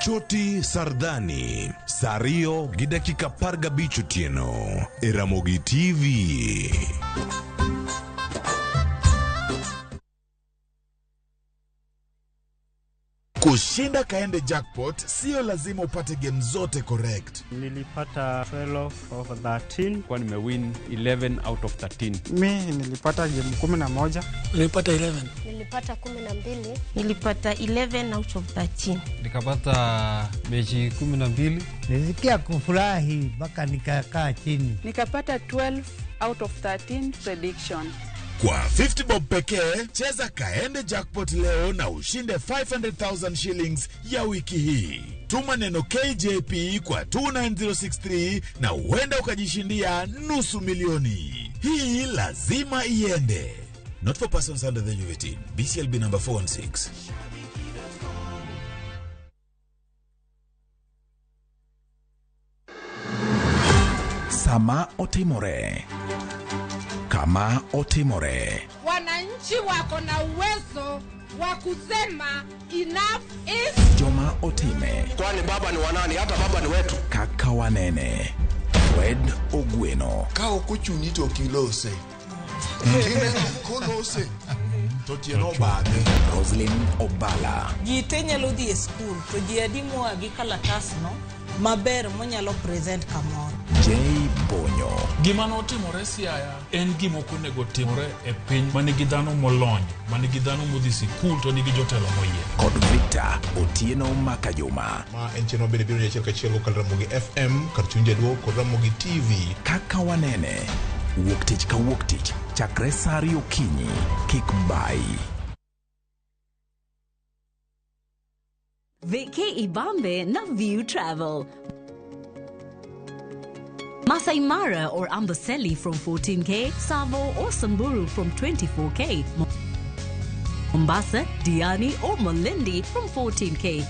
Speaker 9: Choti Sardani, saa 2:15 otieno e Ramogi TV.
Speaker 12: Kushinda Kaende Jackpot sio lazima upate game zote correct.
Speaker 13: Nilipata 12 over 13.
Speaker 14: Kwa nimewin 11 out of 13.
Speaker 13: Mi nilipata game 11.
Speaker 15: Nilipata 11.
Speaker 16: Nilipata 12.
Speaker 17: Nilipata 11 out of 13.
Speaker 18: Nikapata mechi 12.
Speaker 19: Nilisikia kufurahi mpaka nikakaa chini.
Speaker 20: Nikapata 12 out of 13 prediction.
Speaker 12: Kwa 50 bob pekee, cheza Kaende Jackpot leo na ushinde 500,000 shillings ya wiki hii. Tuma neno KJP kwa 29063 na huenda ukajishindia 500,000. Hii lazima iende. Not for persons under the age of 18. BCLB number 416.
Speaker 9: Sama otimore. Kama otimore.
Speaker 10: Wananchi wako na uwezo wa kusema enough is.
Speaker 9: Joma otime.
Speaker 15: Kwani baba ni wanani? Hata baba ni wetu.
Speaker 9: Kaka wanene. Fred Ogweno.
Speaker 19: Ka ok ochuni to ok ilose. Kolose to tieno obadhe.
Speaker 9: Roslyn Obala.
Speaker 20: Ji te nyalo dhi e skul to ji adi moa gi kalatasno maber monyalo present kamoro.
Speaker 9: J Bonyo.
Speaker 21: Gima notimore Siaya en gima ok onego timore e piny manigi dhano molony, manigi dhano modhi sikul to nigi jotelo moyier.
Speaker 9: Kod Victor Otieno Makajuma.
Speaker 22: Ma en chenro mabende biro achiel kachiel kokalo Ramogi FM kar chuny jaluo kod Ramogi TV.
Speaker 9: Kaka wanene. Wuok tich ka wuok tich chakre saa ariyo okinyi kik bai.
Speaker 23: Vacay Ibambe na View Travel. Masai Mara or Amboseli from 14K, Savo or Samburu from 24K, Mombasa, Diani or Malindi from 14K.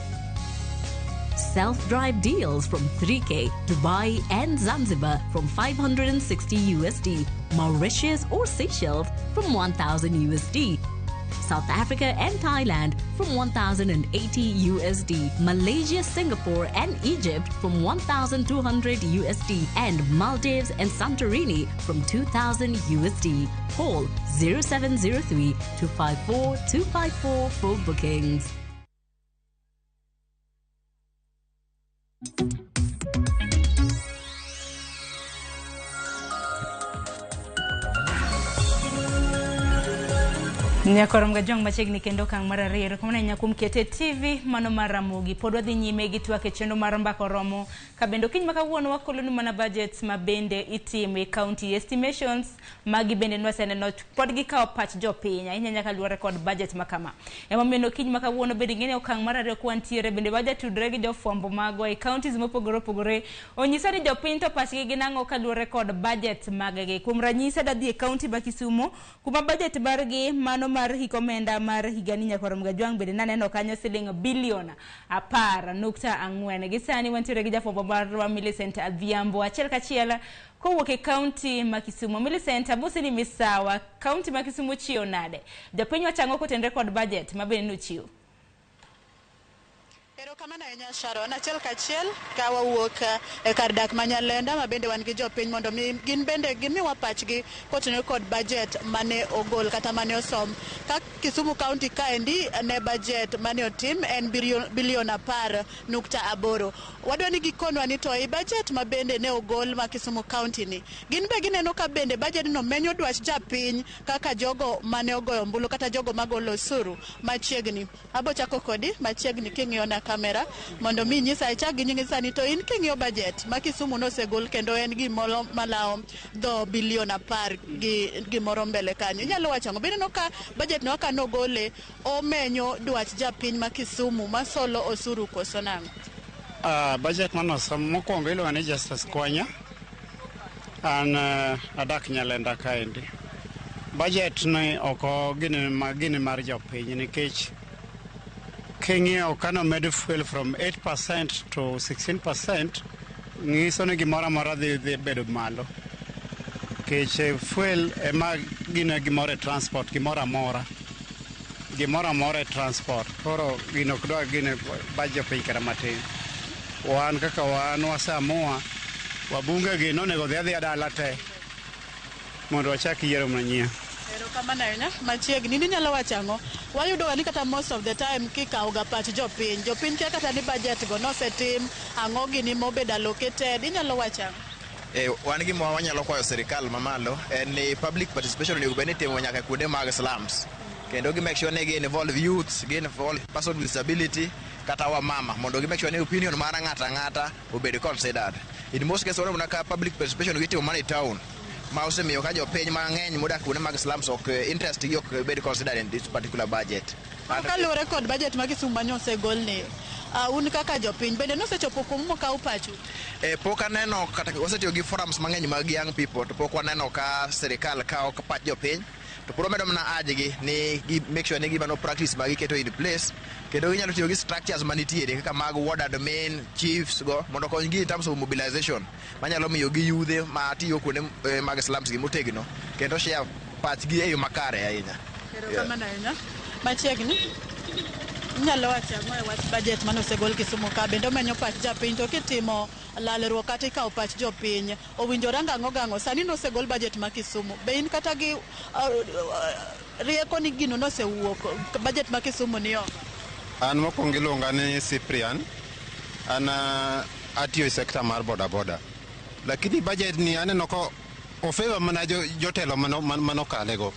Speaker 23: Self-drive deals from 3K, Dubai and Zanzibar from 560 USD, Mauritius or Seychelles from 1000 USD. South Africa and Thailand from 1080 USD, Malaysia, Singapore and Egypt from 1200 USD, and Maldives and Santorini from 2000 USD. Call 0703 254 254 for bookings.
Speaker 1: Nyakorom gajong machiegni kendo okang' mar ariyo erokamano ahinya kuom kete TV mano mar Ramogi. Pod wadhi nyime gi twak e chenro mar mbaka oromo ka bende okinyi ma kawuono wakolonu mana budgets ma bende itimo e county estimations magi bende nwaseneno pod gikawo pach jopiny ahinya nyaka luwore kod budget ma kama. Emomiyo okinyi ma kawuono bende ing'e ni okang' mar ariyo kwantiere bende wajatudre gi jofwambo magwa e counties mopogore opogore onyisa ni jopiny to pachgi gin ang'o kaluwore kod budget mag-gi. Kuom ranyisi adadhi e county ma Kisumu kuma budget margi mano mar hik omenda mar higani nyakwar Mgajwang' bende naneno kanyo siling bilion 10.4. Gi sani wantiere gi jafwambo marwa Millicent Adhiambo achiel kachiel kowuok e county ma Kisumu. Millicent, amosi ni misawa, county ma Kisumu chiewo nade? Jopiny wachang'o kotenore kod budget ma bende nochiw?
Speaker 24: Erokamano ahinya Sharon. Achiel kachiel ka wawuok e kar dak ma Nyalenda ma bende wan gi jopiny mondo mi gin bende gimiwa pachgi kotenore kod budget mane ogol kata mane osom. Ka Kisumu County kaendi ne budget mane otim en bilion 10.8. Wadwa ni gikonwa ni to e budget ma bende ne ogol ma Kisumu County ni gin be gineno ka bende budget no menyo dwach japiny kaka jogo mane ogoyo ombulu kata jogo magolo osuru machiegni. Abo chako kodi machiegni king'iyo na kamera mondo mi nyisa ichak gi nyingi sani to in king'iyo budget ma Kisumu nosegol kendo en gimoro malawo dho bilion 10 gi gimoro mbele kanyo. Inyalo wacho ang'o? Bineno ka budget no kaka nogole omenyo dwach japiny ma Kisumu masolo osuru koso nang'o?
Speaker 13: Budget manosom mokwongo iluongo ni Justus Kwanya. An adak Nyalenda kaendi. Budget ni ok gini mar jopiny nikech king'iyo kanomed fuel from 8% to 16% ng'iso ni gimoro amora dhi bedo malo. Nikech fuel ema gino gimoro e transport, gimoro amora. Gimoro amora e transport. Koro gino ok dwa gino budget jopiny kata matin. Wan kaka wan waseamua wabunge gi nonego dhi adhiya dala te mondo wachak yiero manyien.
Speaker 24: Erokamano ahinya. Machiegni ni inyalo wacho ang'o? Wayudo ga ni kata most of the time kikawo ga pach jopiny, jopiny kia kata ni budget go nosetim, ang'o gini mobedo allocated, inyalo wacho ang'o?
Speaker 25: Wan gima wanyalo kwayo sirikal mamalo en ni public participation onego bed ni itimo nyaka kuonde mag slums. Kendo gi make sure ni gi involve youths, gi involve person with disability kata wamama mondo gi make sure ni opinion mar ng'ato ang'ata obed considered. In most cases waneno ka public participation gitimo mana e town. Ma osemiyo ka jopiny mang'eny modak kuonde mag slums ok interest gi ok bed considered in this particular budget.
Speaker 24: Kaluwore kod budget ma Kisumu mane osegolni, un kaka jopiny bende nosechopo kumu mokaw pachu?
Speaker 25: Pok aneno kata wasetiyo gi forums mang'eny mag young people to pok waneno ka sirikal kawo pach jopiny to pod wamedo mana urge gi ni gi make sure ni gimano practice ma giketo in place kendo ginyalo tiyo gi structures manitiere kaka mag ward admin, chiefs go mondo okony gi in terms of mobilization manyalo miyo gi yudhe ma tiyo kuonde mag slums gi motegno kendo share pachgi e yo makare ahinya.
Speaker 24: Erokamano ahinya. Machiegni, inyalo wacho ang'o e wach budget mane osegol Kisumu ka bende omenyo pach japiny to kitimo lalruok kata ikawo pach jopiny owinjo rang ang'o gang'o sani nosegol budget ma Kisumu be in kata gi rieko ni gino nosewuok budget ma Kisumu ni oko?
Speaker 2: An mokwongo iluonga ni Cyprian. An atiyo e sekta mar bodaboda. Lakini budget ni aneno ka ofavor mana jotelo manokale go.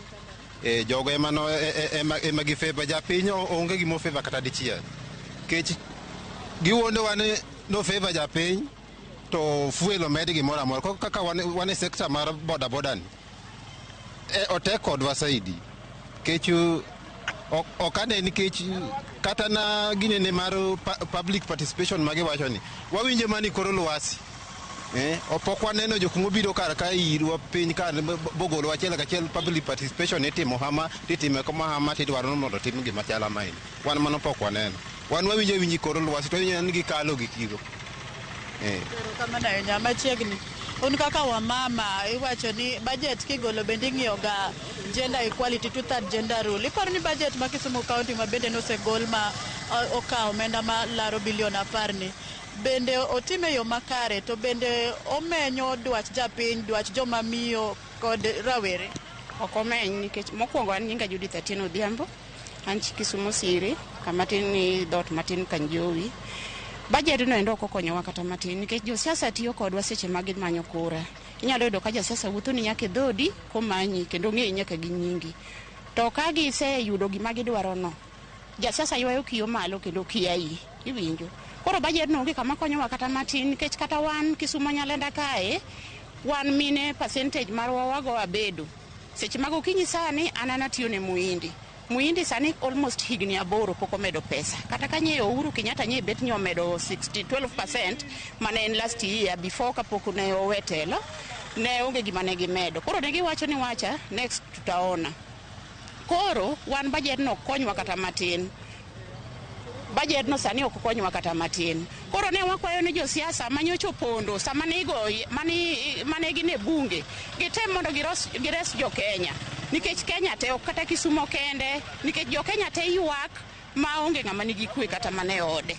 Speaker 2: Jogo ema no ema gifavor. Japiny onge gima ofavor kata dichiel. Kech giwuondowa ni nofavor japiny to fuel omed gimoro amora. Koro kaka wan e sekta mar bodaboda ni, otek kodwa saidi. Kech ok ane nikech kata na ginene mar public participation magiwacho ni wawinjo mani koro lwasi. Pok waneno jok mobiro kar ka irwa piny ka bogolo achiel kachiel public participation itimo hama titime kama hama tidwaro mondo tim gima chal amaeni. Wan mano pok waneno. Wan wawinjo winji koro lwasi to wawinjo ni gikalo gi kigo.
Speaker 24: Erokamano ahinya. Machiegni, un kaka wamama iwacho ni budget kigolo bende ing'iyo ga gender equality, two third gender rule. Iparo ni budget ma Kisumu County ma bende nosegol ma okawo omenda ma laro bilion 10 ni bende otime yo makare to bende omenyo dwach japiny, dwach joma miyo kod rawere?
Speaker 3: Ok omeny nikech mokwongo an nyinga Judith Atieno Odhiambo, an chi Kisumu Siri, kama tin ni dhoot matin Kanjowi. Budget no endo ok okonyowa kata matin nikech josiasa tiyo kodwa seche ma gimanyo kura. Inyalo yudo ka jasiasa wuotho ni nyaka e dhodi komanyi kendo ong'eyi nyaka gi nyingi. To ka giseyudo gima gidwaro no, jasiasa ywayo kiyo malo kendo kiayi, iwinjo. Koro budget no onge kama konyowa kata matin nikech kata wan Kisumu Nyalenda kae, wan mine percentage marwa wago abedo. Seche mag okinyi sani an atiyo ne Muhindi. Muhindi sani almost higni 8 pok omedo pesa. Kata ka nye Uhuru Kenyatta nye bet ni omedo 12% mane en last year before kapok ne owe telo, ne onge gima ne gimedo. Koro ne giwacho ni wacha next tutaona. Koro wan budget no konywa kata matin. Budget no sani ok konywa kata matin. Koro ne wakwayo ni josiasa manyocha opondo sama ne igo mane gin e bunge gitem mondo gires jo Kenya. Nikech Kenya te ok kata Kisumu kende, nikech jo Kenya te ywak ma onge ng'ama nigi kwe kata mana e ode.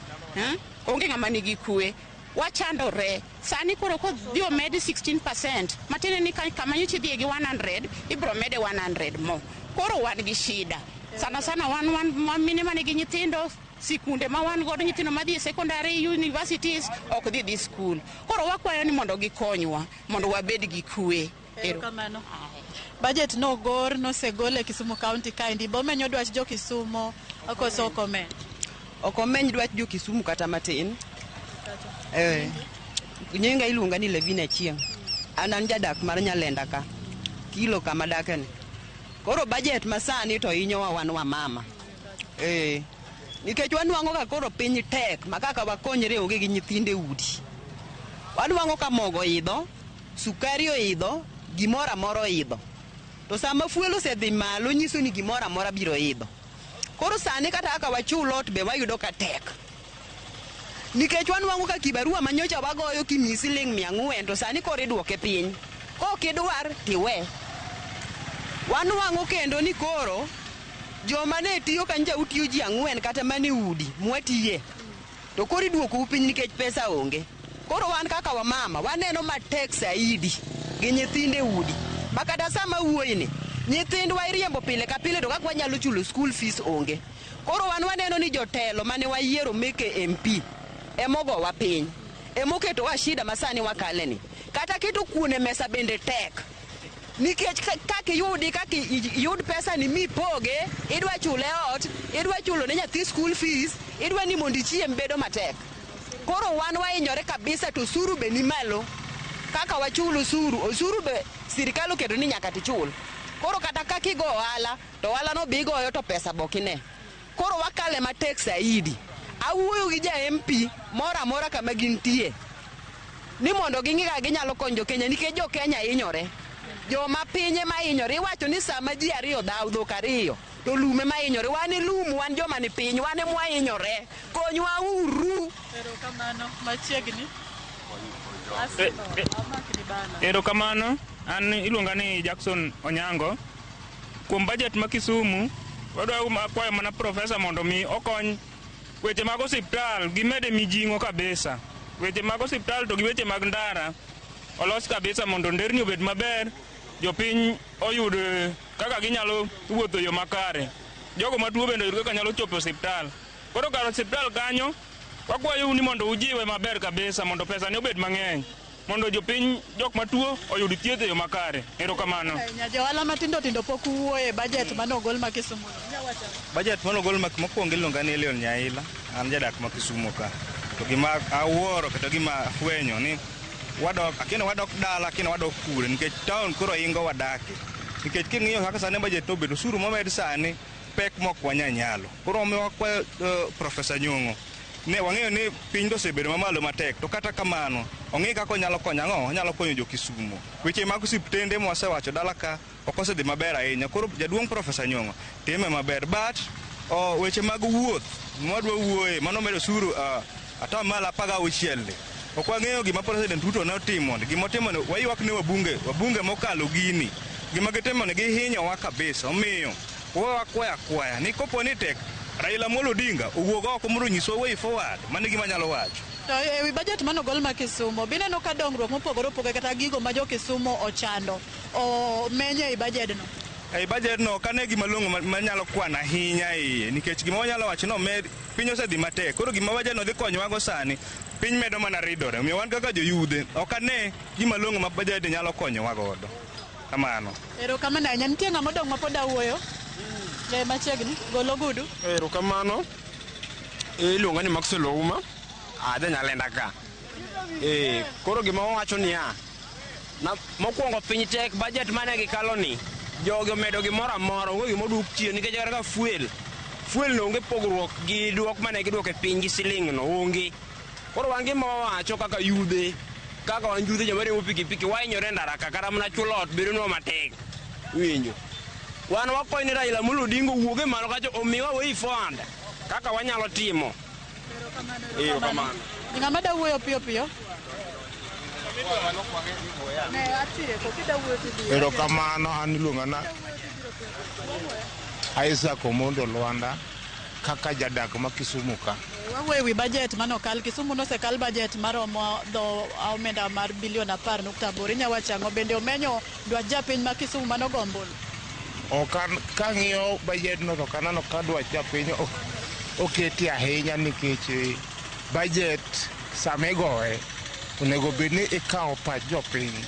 Speaker 3: Onge ng'ama nigi kwe. Wachandore. Sani koro kodhi omed 16%, matiende ni kama nyocha idhiye gi 100, ibro mede 100 mo. Koro wan gi shida. Sana sana wan mine manigi nyithindo, sikunde ma wan godo nyithindo madhi e secondary universities ok dhi school. Koro wakwayo ni mondo gikonywa mondo wabed gi kwe.
Speaker 24: Erokamano. Budget no gor nosegol e Kisumu County kaendi bo menyo dwach jo Kisumu koso ok omeny?
Speaker 4: Ok omeny dwach jo Kisumu kata matin. Nyinga iluonga ni Levina Achieng'. An jadak mar Nyalenda ka. Kilo kama dakeni. Koro budget masani to hinyowa wan wamama. Nikech wanwang'o ka koro piny tek ma kaka wakonyre onge gi nyithindo e udi. Wanwang'o ka mogo oidho, sukari oidho, gimoro amora oidho. To sama fuel osedhi malo nyiso ni gimoro amora biro idho. Koro sani kata kaka wachul ot be wayudo ka tek. Nikech wanwang'o ka kibarua manyocha wagoyo kimiyi siling 400 to sani koro iduoke piny. Kok idwar tiwe. Wanwang'o kendo ni koro joma ne tiyo kanyo utiyo ji 4 kata mane udi mwatiye to koro iduokou piny nikech pesa onge. Koro wan kaka wamama waneno matek saidi gi nyithindo e udi ma kata sama wuoyini nyithindwa iriembo pile ka pile to kaka wanyalo chulo school fees onge. Koro wan waneno ni jotelo mane wayiero meke MP emogowa piny, emoketowa shida ma sani wakaleni. Kata keto kuon e mesa bende tek. Nikech kaka iyudi, kaka iyud pesa ni mipoge, idwa chule ot, idwa chulo ne nyathi school fees, idwa ni mondo ichiem bedo matek. Koro wan wahinyore kabisa to osuru be ni malo. Kaka wachul osuru, osuru be sirikal oketo ni nyaka tichul. Koro kata kaka igo ohala, to ohala no be igoyo to pesa be ok ine. Koro wakale matek saidi. Awuoyo gi ja MP moro amora kama gintie ni mondo ging'i kaka ginyalo konyo jo Kenya nikech jo Kenya hinyore. Joma piny ema hinyore. Iwacho ni sama ji ariyo dhaw dhok ariyo to lum ema hinyore. Wan e lum, wan joma ni piny, wan ema wahinyore. Konywa uru.
Speaker 24: Erokamano, machiegni.
Speaker 5: Erokamano, an iluonga ni Jackson Onyango. Kuom budget ma Kisumu, wadwa kwayo mana profesa mondo mi okony weche mag osiptal gimede mijing'o kabisa. Weche mag osiptal to gi weche mag ndara olos kabisa mondo nderni obed maber, jopiny oyud kaka ginyalo wuotho yo makare. Jogo matuo bende oyud kaka nyalo chopo e osiptal. Koro kar osiptal kanyo, wakwayou ni mondo ujiwe maber kabisa mondo pesa ni obed mang'eny. Mondo jopiny jok matuo oyud thieth e yo makare. Erokamano.
Speaker 24: Ahinya, johala matindo tindo pok wuoye budget mane ogol ma Kisumu.
Speaker 6: Budget mane ogol ma mokwongo iluonga ni Elion Nyaila, an jadak ma Kisumu ka. To gima awuoro kata gima afwenyo ni wadok, akina wadok dala, akina wadok kure nikech town koro ingo wadake. Nikech king'iyo kaka sani budget nobedo, osuru momed sani pek mok wanyal nyalo. Koro omiyo wakwayo Profesa Nyong'o ne wang'eyo ni piny to osebedo mamalo matek, to kata kamano ong'e kaka onyalo konyo ang'o, onyalo konyo jo Kisumu. Weche mag osiptende mwasewacho dala ka ok osedhi maber ahinya. Koro jaduong' Profesa Nyong'o time maber, but weche mag wuoth mwadwa wuoye mano medo osuru atamalo 16 ni. Ok wang'eyo gima President Ruto ne otimo, gima otimo ni waywak ne wabunge mokalo gini. Gima gitimo ni gihinyowa kabisa, omiyo wakwayo akwaya ni kopo ni tek Raila Amolo Odinga owuog oko mondo onyiswa way forward, mano e gima anyalo wacho.
Speaker 24: To ewi budget mane ogol ma Kisumu, bineno ka dongruok mopogore opogore kata gigo ma jo Kisumu ochando omenyo ei budget no?
Speaker 6: Ei budget no ok ane gima long'o manyalo kwano ahinya iye, nikech gima wanyalo wacho ni omed, piny osedhi matek. Koro gima budget no dhi konyowago sani, piny medo mana ridore. Omiyo wan kaka joyudhe, ok ane gima long'o ma budget nyalo konyowa godo. Kamano.
Speaker 24: Erokamano ahinya. Nitie ng'ama odong' ma pod awuoyo? Le machiegni, golo gudu.
Speaker 7: Erokamano. Iluonga ni Maxwell Ouma, aja Nyalenda ka. Koro gima wawacho niya, mokwongo piny tek, budget mane gikalo ni, jogi omedo gimoro amora, onge gima odwok chien, nikech kata ka fuel no onge pogruok gi dwok mane gidwoko e piny gi siling no, onge. Koro wan gima wawacho kaka yudhe, kaka wan yudhe joma riembo pikipiki, wahinyore e ndara ka, kata mana chulo ot bedonwa matek. Iwinjo? Wan wakwayo ni Raila Amolo Odinga owuog e malo kacha omiwa way forward kaka wanyalo timo. Erokamano.
Speaker 24: Ng'ama da wuoyo piyo piyo? Ne atieko, kida wuoyo tidhi.
Speaker 8: Erokamano, an iluonga na Isaac Omondo Lwanda kaka jadak ma Kisumu ka.
Speaker 24: Wawuoyo ewi budget mane okal Kisumu, nosekal budget maromo dho omenda mar bilion 10.8. Inya wacho ang'o? Bende omenyo dwach japiny ma Kisumu mane ogo ombulu?
Speaker 8: Ok an, kang'iyo budget no to ok aneno ka dwach japiny oketi ahinya, nikech budget sama igoye onego bed ni ikawo pach jopiny,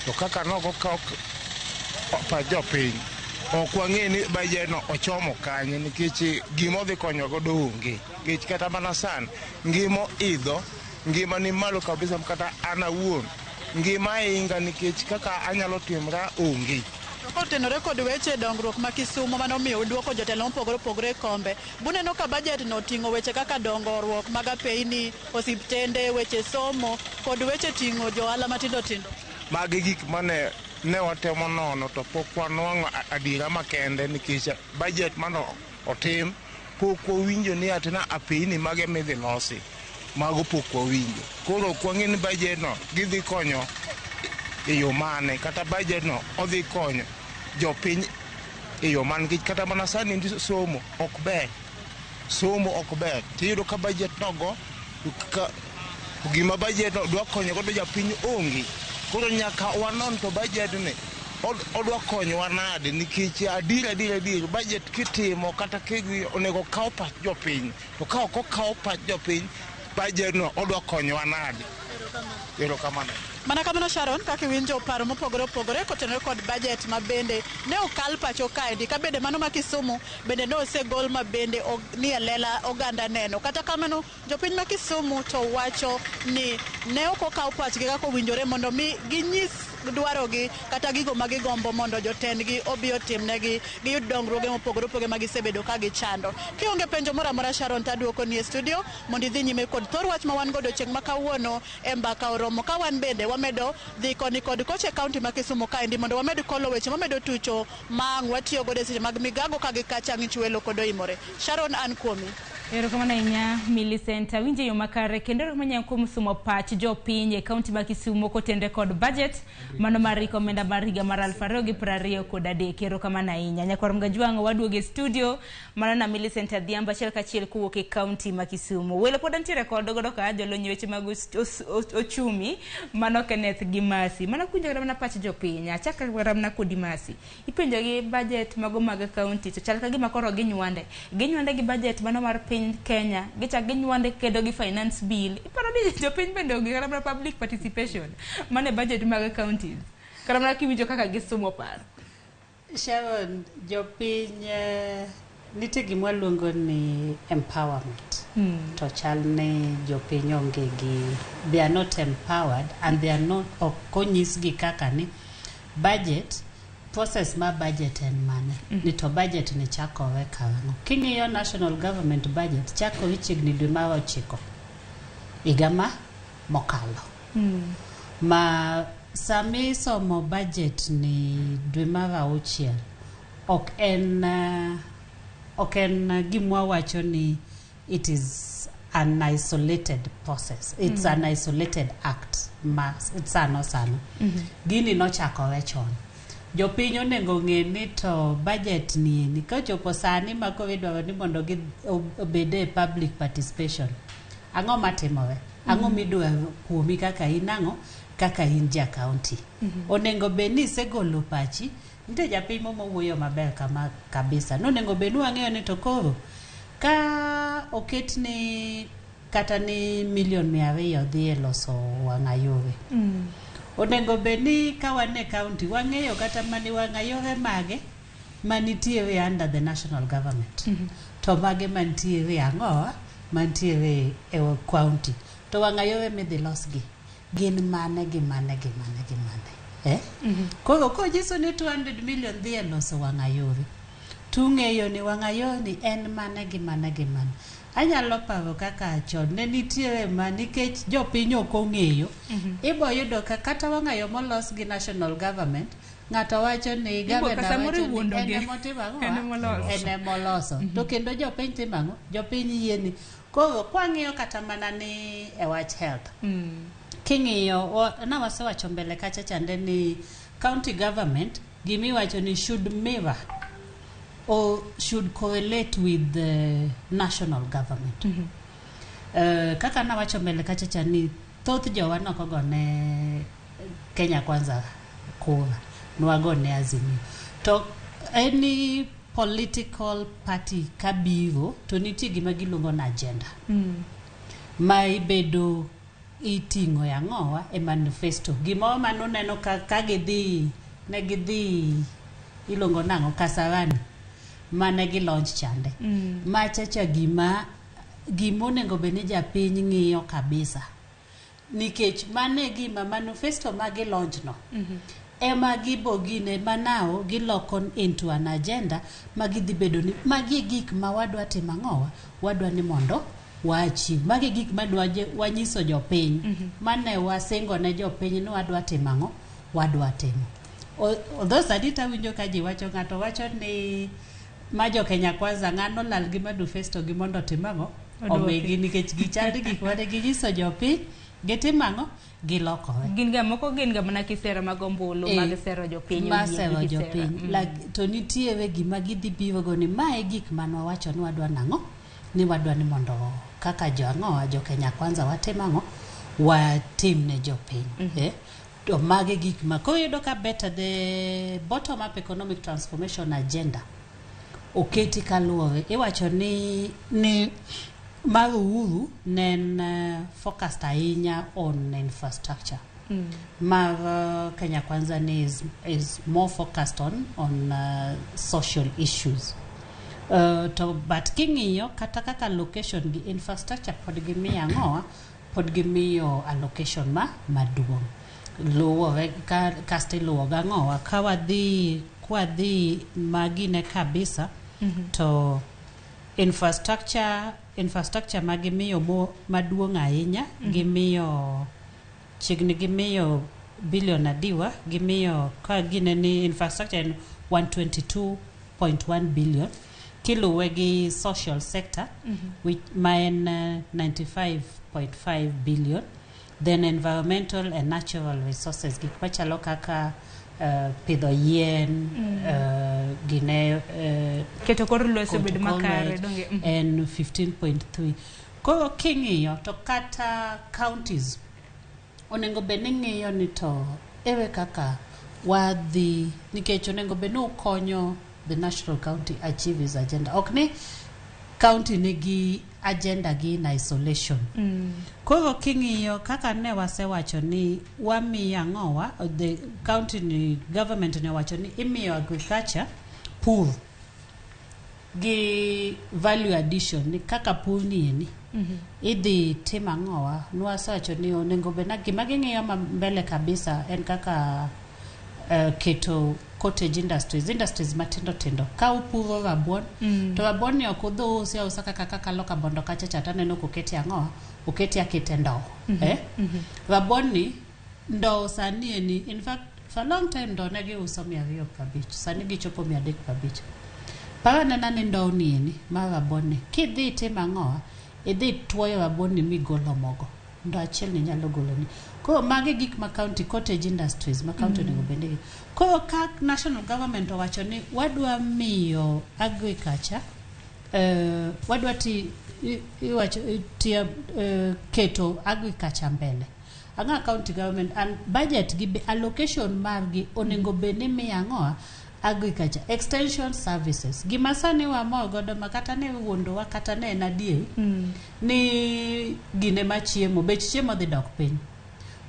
Speaker 8: to kaka nok okaw pach jopiny ok wang'e ni budget no ochomo kanye, nikech gima odhi konyo godo onge. Nikech kata mana sani ngima oidho, ngima ni malo kabisa, kata an awuon ngima inga nikech kaka anyalo timra onge.
Speaker 24: Kotenore kod weche dongruok ma Kisumu mane omiyo uduoko jotelo mopogore opogore e kombe, buneno ka budget no oting'o weche kaka dongruok mag apeyni, osiptende, weche somo kod weche ting'o johala matindo tindo.
Speaker 8: Magi gik mane ne watemo nono to pok wanwang'o adiera makende, nikech budget mane otim pok wawinjo ni atina apeyni mage midhi losi, mago pok wawinjo. Koro ok wang'e ni budget no gidhi konyo e yo mane, kata budget no odhi konyo jopiny e yo mane, nikech kata mana sani ndi somo ok ber, somo ok ber. Tiyudo ka budget nogo, ka gima budget no dwa konyo godo japiny onge. Koro nyaka wanon to budget ni odwa konyowa nade, nikech adier adier adier budget kitimo kata kidhi onego kaw pach jopiny, to ka ok okaw pach jopiny, budget no odwa konyowa nade? Erokamano.
Speaker 24: Mana kamano Sharon, kaka iwinjo paro mopogore opogore kotenore kod budget ma bende ne okal pacho kaendi, ka bende mano ma Kisumu bende ne osegol ma bende ni e lela oganda neno. Kata kamano, jopiny ma Kisumu to wacho ni ne ok okaw pachgi kaka owinjore mondo mi ginyis dwarogi kata gigo ma gigombo mondo jotendgi obi otimnegi giyud dongruoge mopogore opogore ma gisebedo ka gichando. Kionge penjo moro amora Sharon, to aduokoni e studio mondo idhi nyime kod thor wach ma wan godo chieng' ma kawuono e mbaka oromo ka wan bende wamedo dhi koni kod kocha e kaunti ma Kisumu kaendi mondo wamed kolo weche mamedo tucho ma ang' watiyo godo e seche mag migago ka gi kacha ng'ich welo kod oimore. Sharon, an kuomi.
Speaker 1: Erokamano ahinya Millicent, awinjo e yo makare kendo erokamano ahinya kuom sumo pach jopiny e kaunti ma Kisumu kotenre kod budget mano mar riko omenda mar higa mar 2023. Erokamano ahinya. Nyakwar Mgajwang' waduogo e studio mano na Millicent Adhiambo achiel kachiel kowuok e kaunti ma Kisumu. Welo pod antiere kod godo ka jolony e weche mag ochumi mano Kenneth gi Mercy. Mano kuinjo kata mana pach jopiny. Achak kata mana kodi Mercy. Ipenjo gi budget mago mag kaunti to chal ka gima koro ginywande. Ginywande gi budget mano mar piny Kenya, gichak ginywande kendo gi finance bill. Iparo ni jopiny bende onge kata mana public participation mano e budget mag counties. Kata mana kiwinjo kaka gisumo paro.
Speaker 11: Sharon, jopiny nitie gima waluongo ni empowerment. To chal ni jopiny onge gi, they are not empowered and they are not, ok onyisgi kaka ni budget process ma budget en mane. Ni to budget ni chakore karang'o. King'iyo national government budget chakore chiegni dwe mar 9 higa ma mokalo. Ma sami somo budget ni dwe mar 6 ok en gimwa wacho ni it is an isolated process. It's an isolated act ma sano sano. Gini nochakore chon. Jopiny onego ng'e ni to budget ni ni kochopo sani ma koro idwaro ni mondo gi obed e public participation. Ang'o matimore? Ang'o midwaro kuomi kaka in ang'o? Kaka in ja county. Onego bed ni isegolo pachi. Nitie japiny moro mowuoyo maber kama kabisa. Nonego bed ni wang'eyo ni to koro ka oket ni kata ni milion 200 dhi e loso wang'ayore. Onego bed ni ka wan e county wang'eyo kata mani wang'ayore mage manitiere under the national government. To mage mantiere ang'o mantiere e county. To wang'ayore midhi losgi gin mane gi mane gi mane gi mane. Koro konyiso ni 200 million dhi e loso wang'ayore. Tung'eyo ni wang'ayore ni en mane gi mane gi mane. Anyalo paro kaka chon ne nitiere ma nikech jopiny ok ong'eyo. Ibo yudo ka kata wang'ayo molos gi national government ng'ato wacho ni gavana wacho ni en emotimo ang'o? En emoloso. To kendo jopiny timo ang'o? Jopiny yie ni. Koro kwang'iyo kata mana ni e wach health. King'iyo na wasewacho mbele kacha chande ni county government gimiwacho ni should mirror or should correlate with the national government. Kaka nawacho mbele kacha cha ni thoth jowa nokogone Kenya Kwanza kura, nwagone Azimio. To any political party kabiro to nitie gima giluongo ni agenda. Ma ibedo iting'o e ang'owa e manifesto. Gimoro manuneno ka gidhi ne gidhi iluongo nang'o Kasarani mane gi launch chande. Machacha gima onego bed ni japiny ng'iyo kabisa. Nikech mane gima manifesto ma gi launch no. Ema gibo gine manao giloko into an agenda ma gidhi bedo ni magi gik ma wadwa timo ang'owa wadwa ni mondo waachieve. Magi gik ma wanyiso jopiny. Mane wasingo ne jopiny ni wadwa timo ang'o wadwa timo. Although sani tawinjo ka ji wacho ng'ato wacho ni ma jo Kenya Kwanza ng'ano lal gi manifesto gi mondo otim ang'o omigi nikech gichal gik mane ginyiso jopiny gitimo ang'o gilokore.
Speaker 1: Gin ga moko gin ga mana kisera mag ombulu mag sero jopiny
Speaker 11: ma sero jopiny. To nitiere gima gidhi biro go ni mae gik mane wawacho ni wadwa nang'o ni wadwa ni mondo kaka jo ang'o jo Kenya Kwanza watim ang'o watim ne jopiny. To mage gik ma koro iyudo ka better the bottom up economic transformation agenda oketi kaluwore iwacho ni mar Uhuru ne en focused ahinya on infrastructure. Mar Kenya Kwanza ni is more focused on social issues. To but king'iyo kata kaka allocation gi infrastructure, pod gimiyo ang'owa, pod gimiyo allocation ma maduong' luwore ka, kasto iluwo gang'owa ka wadhi kwadhi magine kabisa. To infrastructure ma gimiyo mo maduong' ahinya, gimiyo chiegni gimiyo billion adiwa gimiyo ka gine ni infrastructure en 122.1 billion, kiluwe gi social sector, which ma en 95.5 billion, then environmental and natural resources, gik machalo kaka pidho yien, gine
Speaker 1: keto kor lwasi
Speaker 11: keto
Speaker 1: obed
Speaker 11: kor
Speaker 1: makare,
Speaker 11: lwasi
Speaker 1: donge?
Speaker 11: En 15.3. Koro king'iyo to kata counties onego bed ni ng'iyo ni to ere kaka wadhi, nikech onego bed ni ukonyo the national county achieve his agenda, ok ni county nigi agenda gi in isolation. Koro king'iyo kaka ne wasewacho ni wamiyo ang'owa, the county ni government ne owacho ni imiyo agriculture, pur gi value addition, ni kaka pur ni eni idhi tim ang'owa. Nwasewacho ni onego bed na gima ging'iyo ma mbele kabisa en kaka keto cottage industries, industries matindo tindo. Ka upuro rabuon, to rabuon ni ok udhi usi ausa kaka kakalo kabondo kacha cha, taneno koketi ang'owa, oketi akete ndowo. Eh? Rabuon ni ndowo sani eni, in fact for a long time ndowo ne giuso 250, sani gichopo 350. Par anena ni ndowo ni eni mar rabuon ni kidhi itimo ang'owa, idhi tuoyo rabuon ni migolo mogo, ndo achiel ni nyalo goloni. Koro magi gik ma county, cottage industries ma county onego bed ni. Koro ka national government owacho ni wadwa miyo agriculture, wadwa ti iwacho tiyo keto agriculture mbele, ang'a county government and budget gi be allocation margi onego bed ni miyo ang'owa, agriculture extension services. Gima sani wamor godo ma kata ne wuondowa kata ne en adier ni gine ma chiemo, bech chiemo dhi dok piny,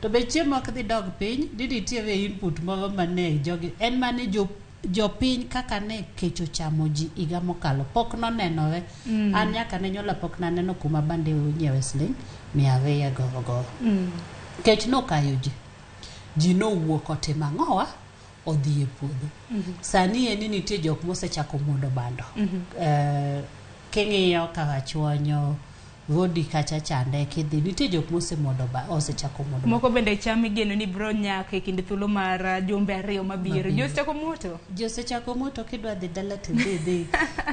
Speaker 11: to bech chiemo ok dhi dok piny ni nitiere input moro mane jogi en mane jo jopiny kaka ne kech ochamo ji higa mokalo pok nonenore. An nyaka ne nyuola pok naneno kuma bande inyiewe siling 200 gorogoro. Kech nokayo ji, ji nowuok otimo ang'owa, odhi e puodho. Sani eni nitie jok mosechako muodo bando. King'iyo Karachuonyo Rodi kacha chande kidhi, nitie jok mosemuodo ba osechako muodo.
Speaker 1: Moko bende cham igeno ni biro nyak e kind thuolo mar jumbe 2 mabiro.
Speaker 11: Mabiro.
Speaker 1: Ji osechako muoto.
Speaker 11: Ji osechako muoto, kidwa dhi dala to dhi dhi.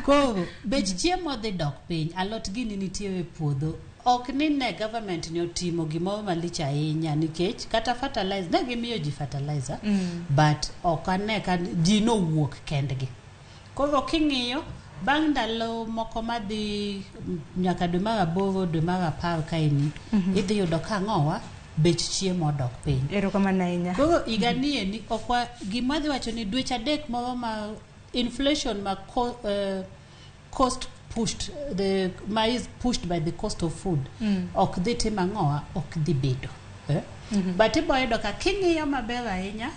Speaker 11: Koro bech chiemo dhi dok piny, alot gini nitie e puodho. Ok ni ne government ni otimo gimoro malich ahinya, nikech kata fertilizer ne gimiyo ji fertilizer, but ok ane ka ji nowuok kendgi. Koro king'iyo bang' ndalo moko madhi nyaka dwe mar 8, dwe mar 10 kaeni, idhi yudo ka ang'owa, bech chiemo odok piny.
Speaker 1: Erokamano ahinya.
Speaker 11: Koro higa ni eni ok wa gima adhi wacho ni dweche 3 moro ma inflation ma cost pushed, the ma is pushed by the cost of food, ok dhi timo ang'owa, ok dhi bedo, eh? But ibo yudo ka king'iyo maber ahinya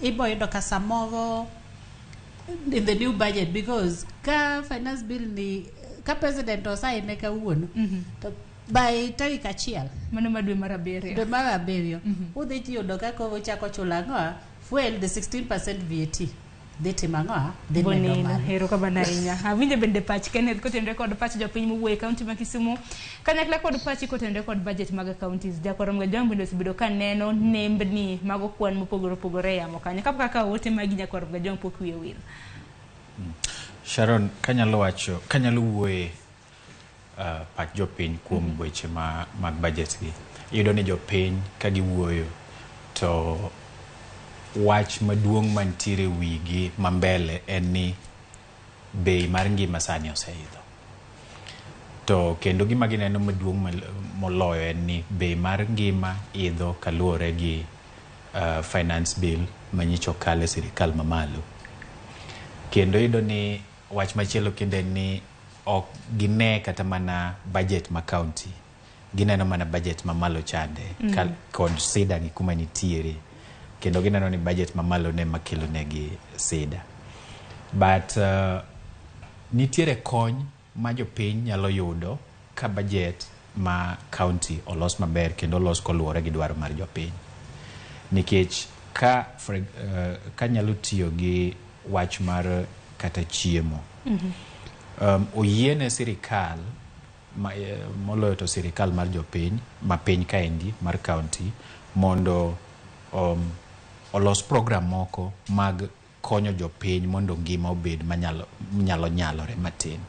Speaker 11: ibo yudo ka samoro in the new budget, because ka finance bill ni ka president osaine kawuono, to by tarik 1
Speaker 1: mano ma dwe mar 7,
Speaker 11: dwe mar 7, udhi yudo ka koro uchako chulo ang'owa, fuel, the 16% VAT dhi timo ang'owa, dhi medo
Speaker 1: Bonino,
Speaker 11: malo.
Speaker 1: Erokamano ahinya. Awinjo bende pach Kenneth kotenore kod pach jopiny mowuok e kaunti ma Kisumu. Kanyakla kod pachi kotenore kod budget mag counties. Jakwarom Gajwang' bende osebedo ka neno nembni mago kwan mopogore opogore e yamo kanyo. Kapok akawo ote magi, Jakwarom Gajwang' pok wiye owil.
Speaker 12: Sharon, kanyalo wacho, kanyalo wuoye pach jopiny kuom weche mag budget gi. Iyudo ni jopiny ka giwuoyo to wach maduong' mantiere wigi ma mbele en ni bei mar ngima sani oseidho. To kendo gima gineno maduong' moloyo en ni bei mar ngima idho kaluwore gi finance bill manyicha okal e sirikal mamalo. Kendo iyudo ni wach machielo kendo en ni ok gine kata mana budget ma county. Gineno mana budget mamalo chande kod sida gi kuma nitiere, kendo gineno ni budget mamalo ne makelo negi sida. But nitiere kony ma jopiny nyalo yudo ka budget ma county olos maber kendo olos koluwore gi dwaro mar jopiny. Nikech ka, ka nyalo tiyo gi wach mar kata chiemo, oyiene sirikal moloyo to sirikal mar jopiny ma piny kaendi mar county mondo olos program moko mag konyo jopiny mondo ngima obed manyalo nyalo nyalore matin.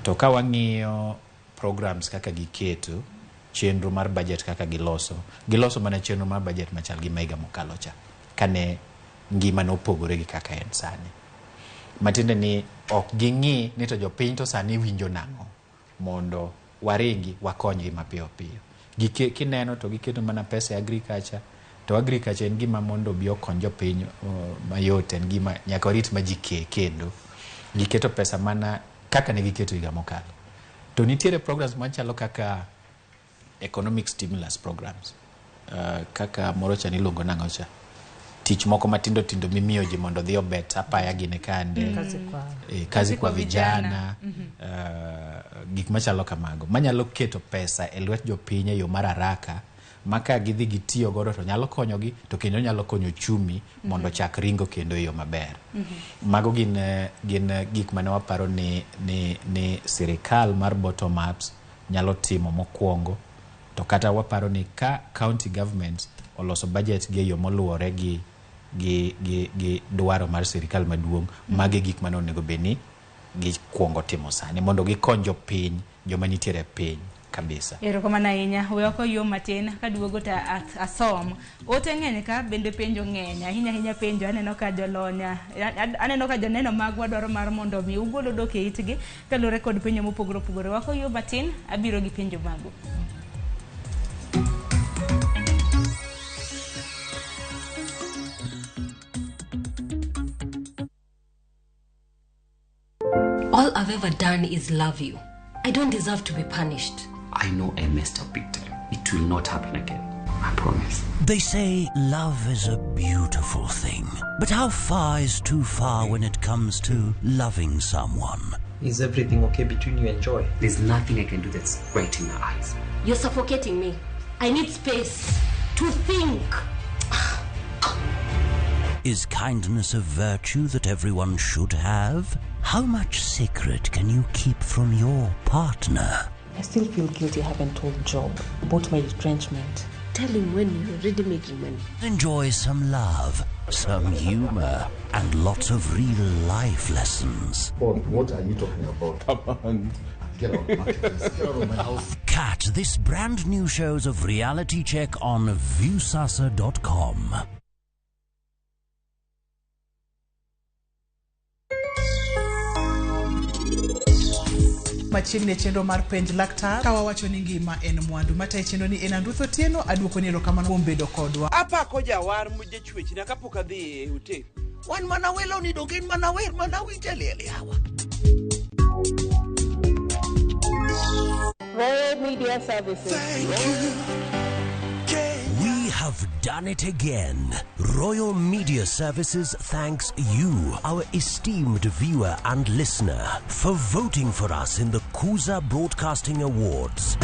Speaker 12: To ka wang'iyo programs kaka giketo chenro mar budget kaka giloso, giloso mana chenro mar budget machal gi ma higa mokalo cha, kane ngima nopogore gi kaka en sani. Matiende ni ok ging'i ni to jopiny to sani winjo nang'o mondo waringi wakonygi mapiyo piyo. Kineno to giketo mana pesa e agriculture, to agriculture en gima mondo obi okony jopiny mayot, en gima nyaka warit ma ji kee kendo. Giketo pesa mana kaka ne giketo higa mokalo. To nitiere programs machalo kaka economic stimulus programs, kaka moro cha niluongo nang'o cha, tich moko matindo tindo mimiyo ji mondo odhi obet apaya gine kande, kazi kwa vijana, gik machalo kamago manyalo keto pesa e lwet jopiny e yo mar haraka, ma ka gidhi gitiyo godo to nyalo konyogi, to kendo nyalo konyo uchumi mondo chak ringo kendo e yo maber. Mago gin gik mane waparo ni sirikal mar bottom ups nyalo timo mokwongo. To kata waparo ni ka county governments oloso budget gi e yo moluwore gi dwaro mar sirikal maduong', magi gik mane onego bed ni gikuongo timo sani mondo gikony jopiny, joma nitiere e piny kabisa.
Speaker 1: Erokamano ahinya. We ok oyuo matin kaduogo to asom. Ote ng'eny ka bende penjo ng'eny ahinya ahinya penjo. Aneno ka jolony, aneno ka joneno magwa dwaro mar mondo mi ugol odok e itgi kaluwore kod penjo mopogore opogore. Wak oyuo matin, abiro gi penjo mago.
Speaker 10: All I've ever done is love you. I don't deserve to be punished.
Speaker 14: I know I messed up big time. It will not happen again. I promise.
Speaker 16: They say love is a beautiful thing. But how far is too far when it comes to loving someone?
Speaker 17: Is everything okay between you and Joy?
Speaker 14: There's nothing I can do that's right in her eyes.
Speaker 10: You're suffocating me. I need space to think.
Speaker 16: Is kindness a virtue that everyone should have? How much secret can you keep from your partner?
Speaker 18: I still feel guilty I haven't told Job about my retrenchment.
Speaker 10: Tell him when you're already making money.
Speaker 16: Enjoy some love, some humor, and lots of real life lessons.
Speaker 19: Paul, what are you talking about? Come on. Get out, Marcus. Get out of my house.
Speaker 16: Catch this brand new shows of Reality Check on Viusasa.com.
Speaker 26: Machiegni e chenro mar penj laktar ka wawacho ni ngima en mwandu matayo chenro ni en Anduth Otieno. Aduoko ni erokamano kuom bedo kodwa.
Speaker 27: Apako jawar mojachwechna kapok adhi e hotel.
Speaker 15: Wan mana welo ni donge en mana wer mana winje liel yawa.
Speaker 28: Royal Media Services.
Speaker 19: Thank you.
Speaker 16: We have done it again. Royal Media Services thanks you, our esteemed viewer and listener, for voting for us in the Kuza Broadcasting Awards.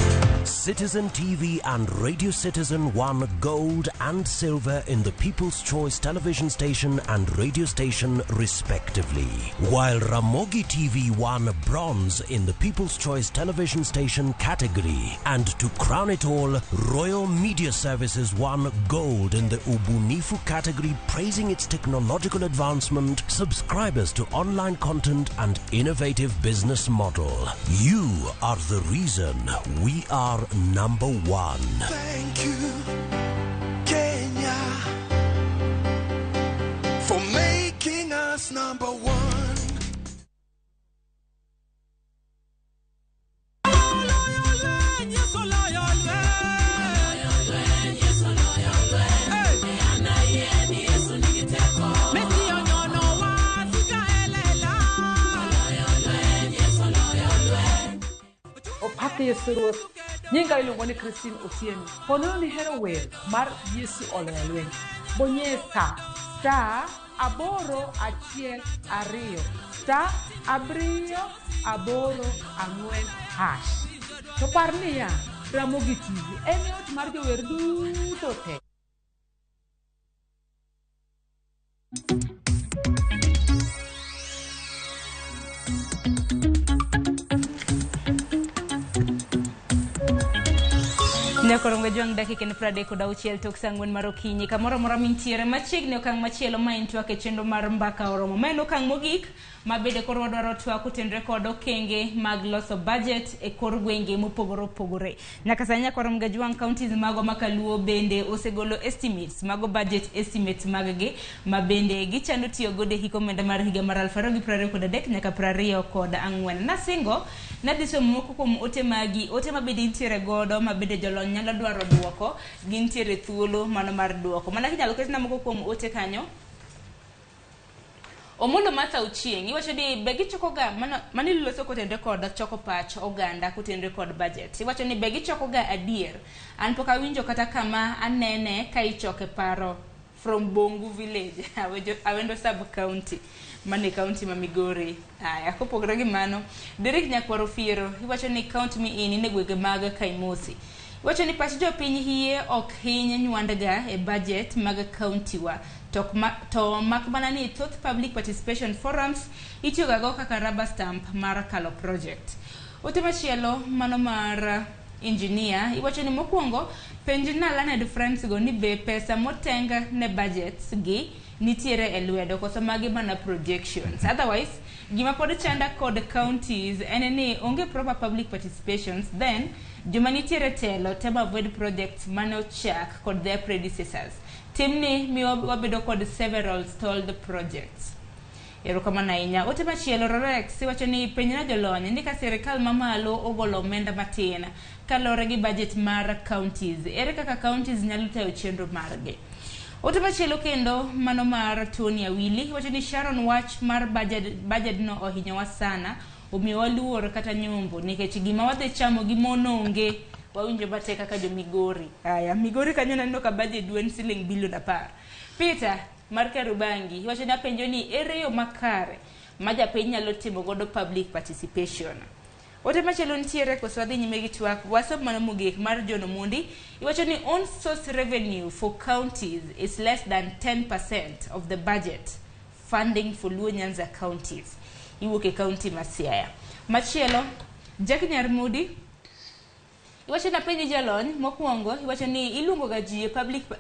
Speaker 16: Citizen TV and Radio Citizen won gold and silver in the People's Choice Television Station and Radio Station, respectively, while Ramogi TV won bronze in the People's Choice Television Station category. And to crown it all, Royal Media Services won gold in the Ubunifu category, praising its technological advancement, subscribers to online content, and innovative business model. You are the reason we are number one.
Speaker 19: Thank you, Kenya, for making us number one.
Speaker 18: Opak Yesu Ruoth.
Speaker 9: Nyinga iluongo ni Christine Otieno. Ponono ni hero wer mar Yesu oloyo lweny. Bonyie star star 8 1 2 star 7 8 4 hash. To par niya, Ramogi TV en e ot mar jower duto te.
Speaker 1: Nyakorongo jwang' dakika en 36 tok saa 4 mar okinyi. Kamoro amora mintiere machiegni okang' machielo ma en twak e chenro mar mbaka oromo. Ma en okang' mogik ma bende koro wadwaro twak kotenore kod okenge mag loso budget e kor gwenge mopogore opogore. Nyaka sani Nyakorongo Jwang' counties magwa ma Kaluo bende osegolo estimates mago budget estimates mag gi ma bende gichano tiyo godo e hik omenda mar higa mar 2023 nyaka 24. Nasingo nadhi somo moko kuom ote magi, ote ma bende intiere godo ma bende jolony nyalo dwaro duoko, gintiere thuolo mano mar duoko. Mana kinyalo ketna moko kuom ote kanyo. Omolo Martha Ochieng' iwacho ni be gichoko ga mano iloso kotenore kod choko pach oganda kotenore kod budget. Iwacho ni be gichoko ga adier. An pok awinjo kata kama anene ka ichoke paro from Bongu village, Awendo sub county, mane county ma Migori. Aya, kopogore gi mano, Derek Nyakwaro Fiero iwacho ni count me in in e gwenge mag Kaimosi. Iwacho ni pach jopiny hie ok hiny nywandga e budget mag county wa. To mak mana ni thoth public participation forums itiyoga go kaka rubber stamp mar kalo project. Ote machielo mano mar engineer iwacho ni mokwongo penj na learned friends go ni be pesa moteng ne budgets gi nitiere e lwedo koso magi mana projections. Otherwise gima pod chanda kod counties en ni onge proper public participations, then joma nitiere telo temo avoid projects mane ochak kod their predecessors. Timni miyo wabedo kod several stalled projects. Erokamano ahinya. Ote machielo Rorex iwacho ni penjna jolony ni ka sirikal mamalo ogolo omenda matin kaluwore gi budget mar counties, ere kaka counties nyalo tayo chenro margi? Ote machielo kendo mano mar Tony Awili iwacho ni Sharon wach mar budget no ohinyowa sana, omiyo waluor kata nyombo nikech gima wadhi chamo gi mon onge. Wawinjo matek kaka jo Migori. Aya, Migori kanyo naneno ka budget dwe en siling bilion 10. Peter mar Karubangi iwacho ni apenjo ni ere yo makare ma japiny nyalo timo godo public participation. Ote machielo nitiere koso wadhi nyime gi twak, wasom mano mogik mar John Omondi iwacho ni own source revenue for counties is less than 10% of the budget funding for Luo Nyanza counties. Iwuok e county ma Siaya. Machielo Jack Nyarmudi iwacho ni apenji jalony mokwongo iwacho ni iluongo ga ji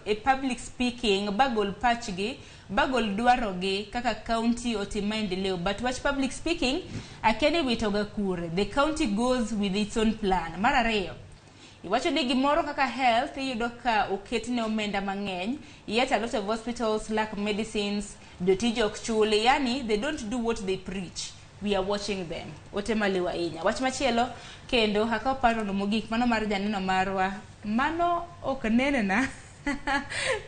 Speaker 1: e public speaking bagol pachgi bagol dwarogi kaka county otim maendeleo, but wach public speaking akia ni wito ga kure. The county goes with its own plan. Mar ariyo iwacho ni gimoro kaka health iyudo ka oketne omenda mang'eny, yet a lot of hospitals lack medicines, jotije ok chuli, yani they don't do what they preach. We are watching them. Ote maliw ahinya. Wach machielo kendo akaw parono mogik mano mar janeno marwa mano ok nenena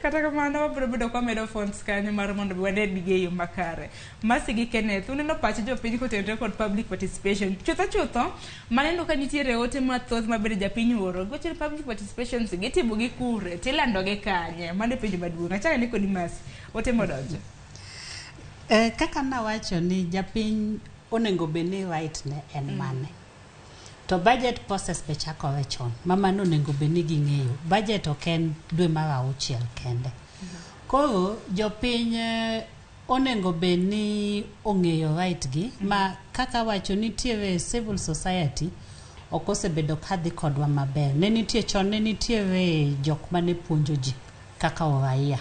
Speaker 1: kata kamano wabiro bedo kwamedo fonts kanyo mar mondo wane gi e yo makare. Masi gi Kenneth, uneno pach jopiny kotenore kod public participation. Chutho chutho, maneno ka nitiere ote mathoth mabende japiny oro. Giwacho ni public participations gitimo gi kure, tilando gi kanye. Mano e penjo maduong'. Achako ni kodi Masi, ote modonjo.
Speaker 11: Kaka nawacho ni japiny onego bed ni right ne en mane. To budget process be chakore chon, ma mano onego bed ni ging'eyo. Budget ok en dwe mar auchiel kende. Koro jopiny onego bed ni ong'eyo right gi ma kaka wacho nitiere civil society ok osebedo kadhi kodwa maber. Ne nitie chon ne nitiere jok mane puonjo ji kaka uraia.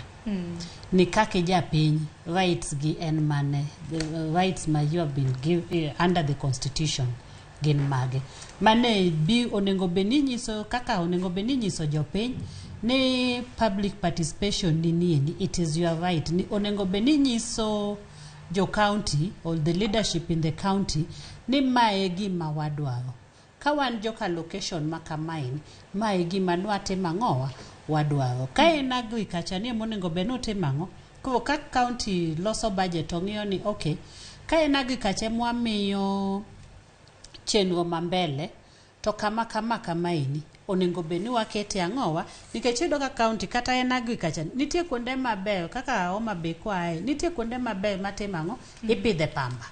Speaker 11: Ni kaka ijapiny rights gi en mane, the rights ma you have been give, under the constitution gin mage mane bi onego bed ni nyiso kaka onego bed ni nyiso jopiny ni public participation ni nieni it is your right ni onego bed ni nyiso jo county or the leadership in the county ni mae gima wadwaro ka wan joka location ma kamaeni mae gima nwatimo ang'owa wadwaro ka en agriculture ni emonego bed ni otimo ang'o. Koro ka county loso budget to ng'iyo ni okay ka en agriculture emwamiyo chenro ma mbele to kama kama kamaeni. Onego bed ni wakete ang'owa nikech iyudo ka county kata en agriculture nitie kuonde mabeyo kaka Homa Bay kwae nitie kuonde mabeyo matimo ang'o ipidhe pamba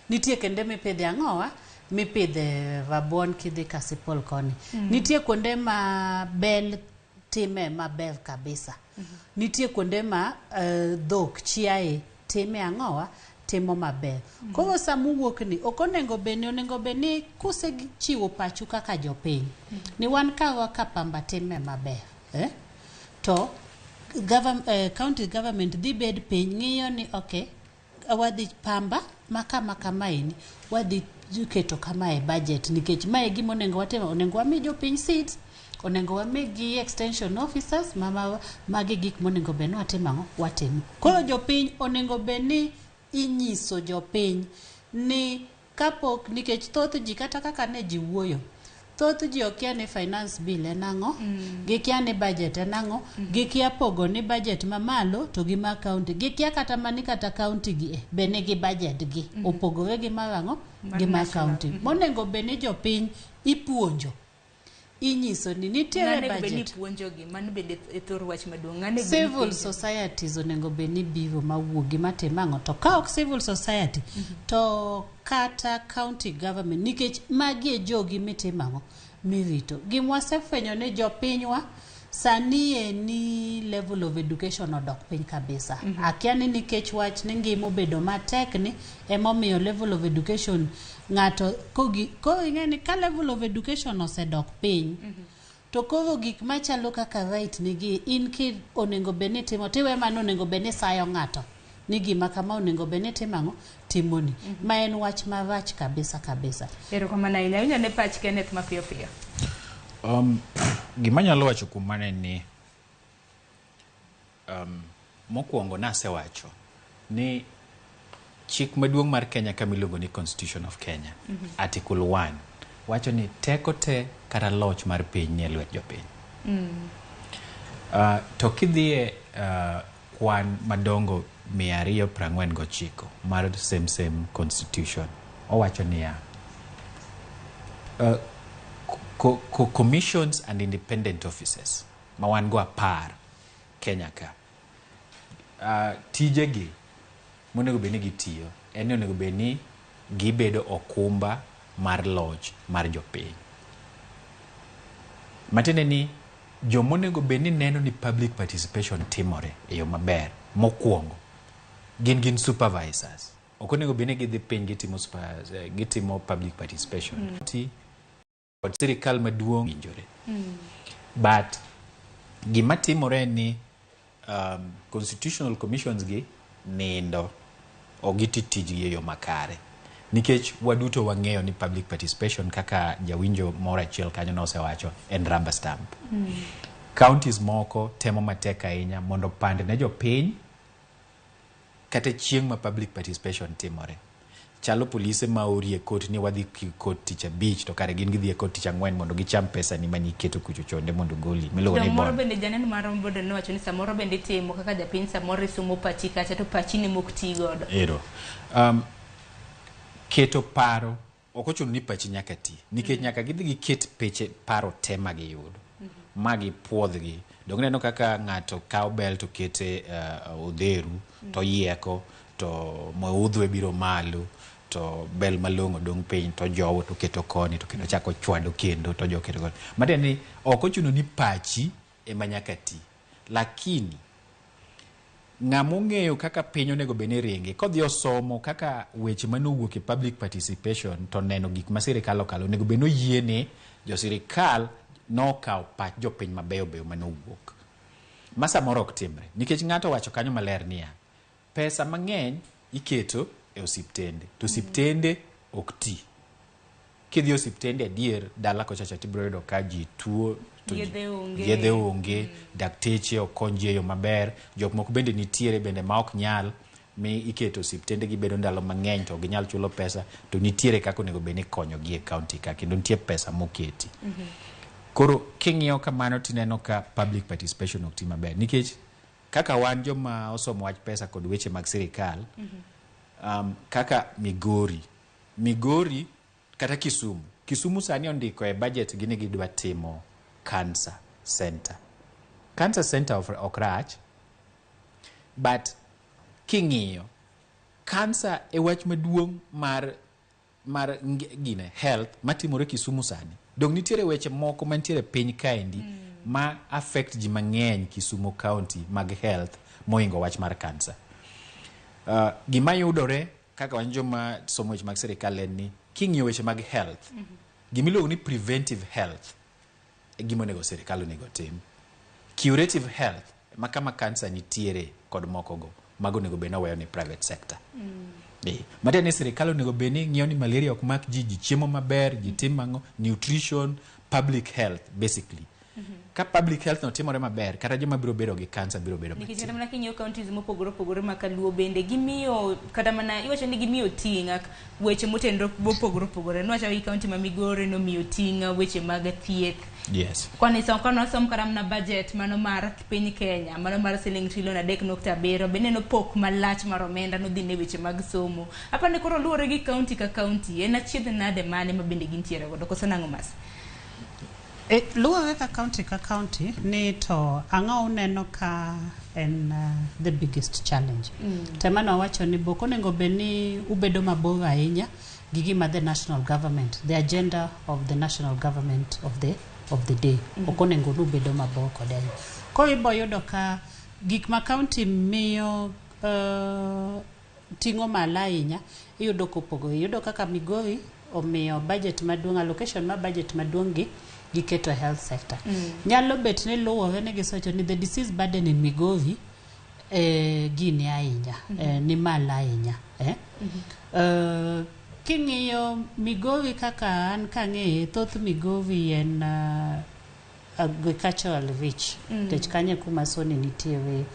Speaker 11: nitie kende mipidhe ang'owa mipidhe rabuon kidhi Kasipul koni nitie kuonde ma bel time maber kabisa nitie kuonde ma dhok chiaye time ang'owa timo maber koro sama uwuok ni ok onego bed ni onego bed ni kusechiwo pachu kaka jopiny ni wan kawa ka pamba time maber to county government dhi bed piny ng'iyo ni okay wadhi pamba ma kama kamaeni wadhi keto kama e budget nikech mae e gima onego watim onego wami jopiny seeds onego wamigi extension officers mama magi gik monego bed ni watimo ang'o watimo koro jopiny onego bed ni inyiso jopiny ni kapok nikech thoth ji kata kaka ne ji wuoyo thoth ji okia ni finance bill en ang'o gikia ni budget en ang'o gikia pogo ni budget mamalo to gi ma county gikia kata mani kata county gi be nigi budget gi opogore gi mar ang'o
Speaker 1: Mar
Speaker 11: gi mar
Speaker 1: national.
Speaker 11: county monego bed ni jopiny ipuonjo inyiso ni nitiere
Speaker 1: Ng'ane bed ni
Speaker 11: budget
Speaker 1: puonjogi mano bende e thor wach maduong' ng'ane bed ni
Speaker 11: civil
Speaker 1: puonjogi.
Speaker 11: societies onego bed ni biro mawuogi matimo ang'o to ka ok civil society to kata county government nikech magi e jogi mitimo ang'o mirito gima wasefwenyo ni jopinywa sani eni level of education odok piny kabisa akia ni nikech wach ni ngima obedo matek ni emomiyo level of education ng'ato kogi koro ing'e ni ka level of education osedok piny to koro gik machalo kaka right nigi in ki onego bed ni timo tiwe mano onego bed ni sayo ng'ato ni gima kama onego bed ni timo ang'o timoni ma en wach marach kabisa kabisa
Speaker 1: Erokamano ahinya. Awinjo ne pach Kenneth mapiyo piyo.
Speaker 12: Gima anyalo wacho kuom mano en ni mokwongo nasewacho ni chik maduong' mar Kenya kama iluongo ni Constitution of Kenya Article 1 wacho ni teko te kata loch mar piny nie lwet jopiny. To kidhiye kwan madongo 249 mar same constitution owacho niya commissions and independent offices ma wan go 10 Kenya ka tijegi monego bed ni gitiyo en ni onego bed ni gibedo okumba mar loch mar jopiny. Matiende ni jomonego bed ni neno ni public participation timore e yo maber mokwongo gin supervisors. Ok onego bed ni gidhi piny gitimo, gitimo public participation. Ti kod sirikal maduong' winjore. But gima timore en ni constitutional commissions gi nindo ok giti tijgi e yo makare nikech waduto wang'eyo ni public participation kaka jawinjo moro achiel kanyo nosewacho en rubber stamp. Counties moko temo matek ahinya mondo opand ne jopiny kata chieng' ma public participation timore. Chalo polise ma ori e court ni wadhi court tich abich to kare gin gidhi e court tich ang'wen mondo gicham pesa ni maniketo kucho chonde mondo goli miluongo ni
Speaker 1: Samoro
Speaker 12: bond.
Speaker 1: bende janeno mar bende nowacho ni samoro bende itimo kaka japiny samoro isumo pachi kacha to pachi ni mok ti godo.
Speaker 12: Ero. Keto paro ok ochuno ni pachi nyaka ti nikech nyaka gidhi giket peche paro te ma giyudo ma gipuodhgi. Dong ineno kaka ng'ato kawo bel to kete odheru to yieko to maudhwe biro malo to bel malong'o dong' piny to jowo to keto koni to kendo chako chwado kendo to jowo keto koni. Matiende ni ok ochuno ni pachi ema nyaka ti. Lakini ng'ama ong'eyo kaka piny onego bed ni ringe kodhi osomo kaka weche manowuok e public participation to neno gik ma sirikal okalo onego bed ni oyiene jo sirikal nokawo pach jopiny mabeyo beyo manowuok ma samoro ok timre nikech ng'ato owacho kanyo maler niya pesa mang'eny iketo e osiptende to osiptende ok ti kidhi osiptende adier dala kocha cha tibiro yudo ka ji tuo to
Speaker 1: Yedhe onge.
Speaker 12: yedhe onge dakteche ok kony ji e yo maber jok moko bende nitiere bende ma ok nyal mi iketo osiptende gi bedo ndalo mang'eny to ok ginyal chulo pesa to nitiere kaka onego bed ni ikonyogi e county ka kendo nitie pesa moketi koro king'iyo kamano tineno ka public participation ok ti maber nikech kaka wan joma osomo wach pesa kod weche mag sirikal kaka Migori Migori kata Kisumu Kisumu sani ondiko e budget gi ni gidwa timo cancer center. Cancer center ok rach, but king'iyo cancer e wach maduong' mar gine health matimore Kisumu sani. Dong nitiere weche moko mantiere piny kaendi ma affect ji mang'eny Kisumu County mag health mohingo wach mar cancer. Gima yudore kaka wan joma somo weche mag sirikal en ni king'iyo weche mag health, gimiluongo ni preventive health e gima onego sirikal onego tim. Curative health ma kama cancer nitiere kod mokogo, mago onego bed ni oweyo ni private sector. Matiende ni sirikal onego bed ni ng'iyo ni malaria ok mak ji, ji chiemo maber, ji timo ang'o, nutrition, public health basically. Ka public health no timore maber, kata joma biro bedo gi cancer biro bedo
Speaker 1: Nikech
Speaker 12: matin.
Speaker 1: kata mana king'iyo counties mopogore opogore ma kaluo bende gimiyo kata mana iwacho ni gimiyo ting' weche motenore mopogore opogore. Nwacho gi county ma Migori nomiyo ting' weche mag thieth. Kwani kwan wasom kata mana budget mano mar piny Kenya, mano mar siling trilion 3.7, bende neno pok malach mar omenda nodhi ne weche mag somo. Apani koro luwore gi county ka county, en achiedh nade mane ma bende gintiere godo, koso nang'o mas?
Speaker 11: Luwore ka county ka county ni to ang'o uneno ka en the biggest challenge. Temano wacho ni bok onego bed ni ubedo mabor ahinya gi gima the national government, the agenda of the national government of the day. Ok onego ni ubedo mabor kode ahinya. Koro ibo yudo ka gik ma county miyo ting'o malo ahinya, iyudo kopogore. Iyudo kaka Migori omiyo budget maduong', allocation mar budget maduong' gi giketo e health sector. Nyalo bet ni luwore ni gisewacho ni the disease burden in Migori gini ahinya, ni malo ahinya. King'iyo Migori kaka an kang'eye, thoth Migori en agricultural rich. Nikech kanyo e kuma Sony nitiere,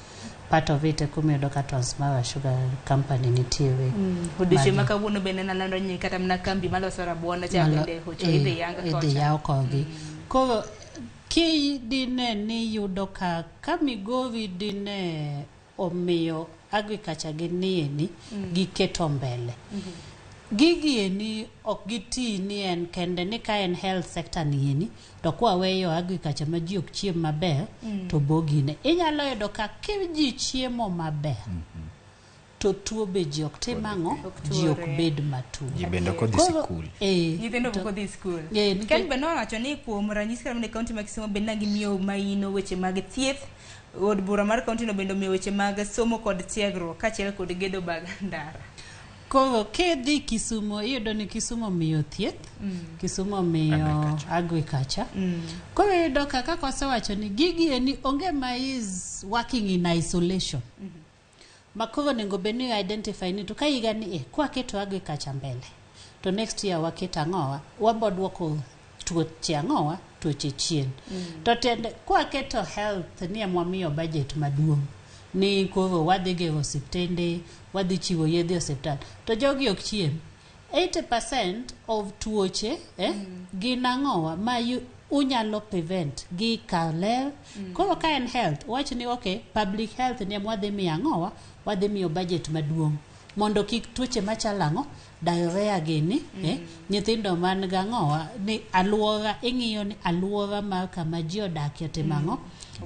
Speaker 11: part of it e kuma iyudo ka Transmara Sugar Company nitiere.
Speaker 1: Odiochieng' ma kawuono bende nalando nying kata mana kambi maloso rabuon cha bende ocho idhi yang
Speaker 11: idhi
Speaker 1: kocha.
Speaker 11: Yaw kodgi. Koro ki dine ni yudo ka Migori dine omiyo agriculture gi nieni giketo mbele. Gigi eni ok giti ni en kende ni ka en health sector ni eni to kwa weyo agriculture ma ji ok chiem maber to bogine. Inyalo yudo ka ji chiemo maber to tuo be ji ok tim ang'o,
Speaker 1: Ok
Speaker 11: ji ok
Speaker 1: tuore.
Speaker 11: bed matuo.
Speaker 12: Ji bende ok odhi
Speaker 11: Koro,
Speaker 12: sikul.
Speaker 1: Nyithindo pok odhi skul. Ken bende nowacho ni kuom ranyisi kata mana e county ma Kisumu bende gimiyo maino weche mag thieth. Od bura mar county no bende omiyo weche mag somo kod tiegruok kaachiel kod gedo mag ndara.
Speaker 11: Koro kidhi Kisumu iyudo ni Kisumu omiyo thieth, Kisumu omiyo agriculture. Koro iyudo ka kaka wasewacho ni gigi eni onge ma is working in isolation. Ma koro onego bed ni identify ni to ka higa ni kwaketo agriculture mbele to next year waketo ang'owa, wabo duoko tuoche ang'owa, tuoche chien. To tiende kwaketo health ni emwamiyo budget maduong' ni koro wadhi gero osiptende, wadhi chiwo yedhe e osiptal to jogi ok chiem. 80% of tuoche gin ang'owa ma unyalo prevent gi kar ler. Koro ka en health, wach ni okay, public health ni wadhi miyo ang'owa, wadhi miyo budget maduong' mondo kik tuoche machalo ang'o, diarrhea gini, nyithindo man gi ang'owa ni aluora, ing'iyo ni aluora mar kama ji odakie otimo ang'o,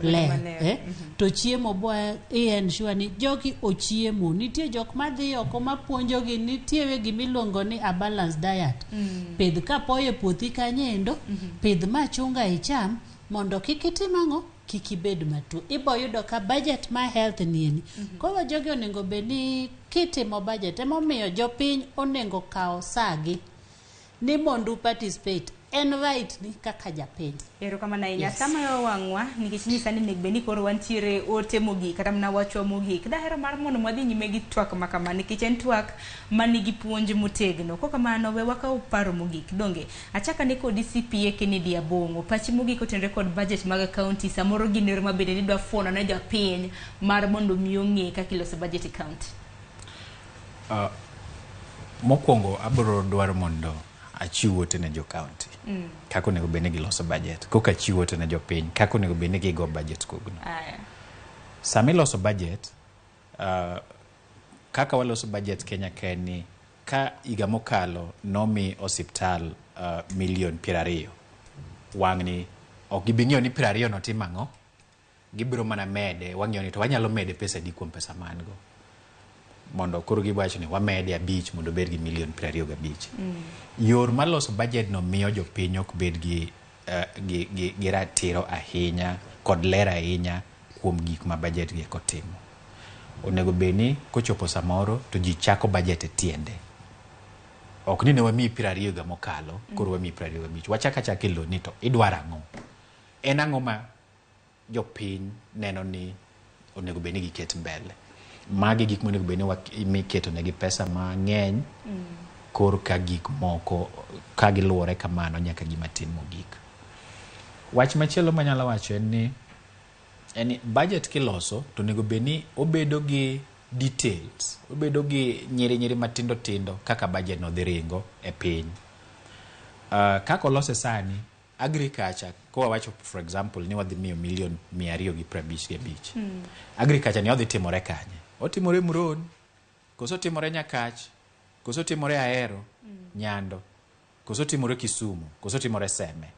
Speaker 11: ler, to chiemo bo i ensure ni jogi ochiemo. Nitie jok madhi oko mapuonjogi, nitiere gimiluongo ni a balanced diet. Pidh kapoyo e puothi kanyo, pidh machunga icham mondo kik itim ang'o, kik ibed matuo. Ibo yudo ka budget mar health ni eni. Koro jogi onego bed ni kitimo budget, emomiyo jopiny onego kaw sagi ni mondo u participate. En right ni kaka japiny.
Speaker 1: Erokamano ahinya.
Speaker 11: Yes.
Speaker 1: Sama yo wang'wa nikech nyisa ni onego bed ni koro wantiere ote mogik kata mana wachwa mogik. Dahero mar mondo wadhi nyime gi twak ma kama nikech en twak manigi puonj motegno. Kok kamano we wakaw paro mogik. Donge achaka ne kodi CPA Kennedy Abong'o. Pachi mogik otenore kod budget mag county samoro gin ma bende nidwa fuono ne jopiny mar mondo mi ong'e kaka iloso budget e county.
Speaker 12: Mokwongo abiro dwaro mondo achiw ote ne jo county kaka onego bed ni giloso budget, koka achiw ote ne jopiny kaka onego bed ni gigo budget kogno.
Speaker 1: Aya.
Speaker 12: Sama iloso budget, kaka waloso budget Kenya ka en ni ka higa mokalo nomi osiptal milion 20, wang'ni Ok gibi ng'iyo ni 20 no timo ang'o, gibiro mana mede, wang'iyo ni to wanyalo mede pesa adi kuom pesa ma an go. Mondo koro giwacho ni wamede 5 mondo obed gi milion 25. Yor mar loso budget no miyo jopiny ok bed gi, gi ratiro ahinya kod ler ahinya kuom gik ma budget gi eko timo. Onego bed ni kochopo samoro to ji chako budget e tiende. Ok ni ne wamiyi 20 higa mokalo, koro wamiyi 25. Wachak achaka e lo ni to idwaro ang'o? En ang'o ma jopiny neno ni onego bed ni giket mbele? Magi gik monego bed ni miketo negi pesa mang'eny kor ka gik moko ka giluwore kamano nyaka gima tin mogik. Wach machielo manyalo wacho en ni budget kiloso to onego bed ni obedo gi details, obedo gi nyiri nyiri matindo tindo kaka budget no dhi ringo e piny. Kaka olose sani, agriculture, kwa wacho for example ni wadhi miyo milion 255. Agriculture ni odhi timore kanye? Otimore Muron, koso otimore Nyakach, koso otimore Ahero, Nyando, koso otimore Kisumu, koso otimore Seme.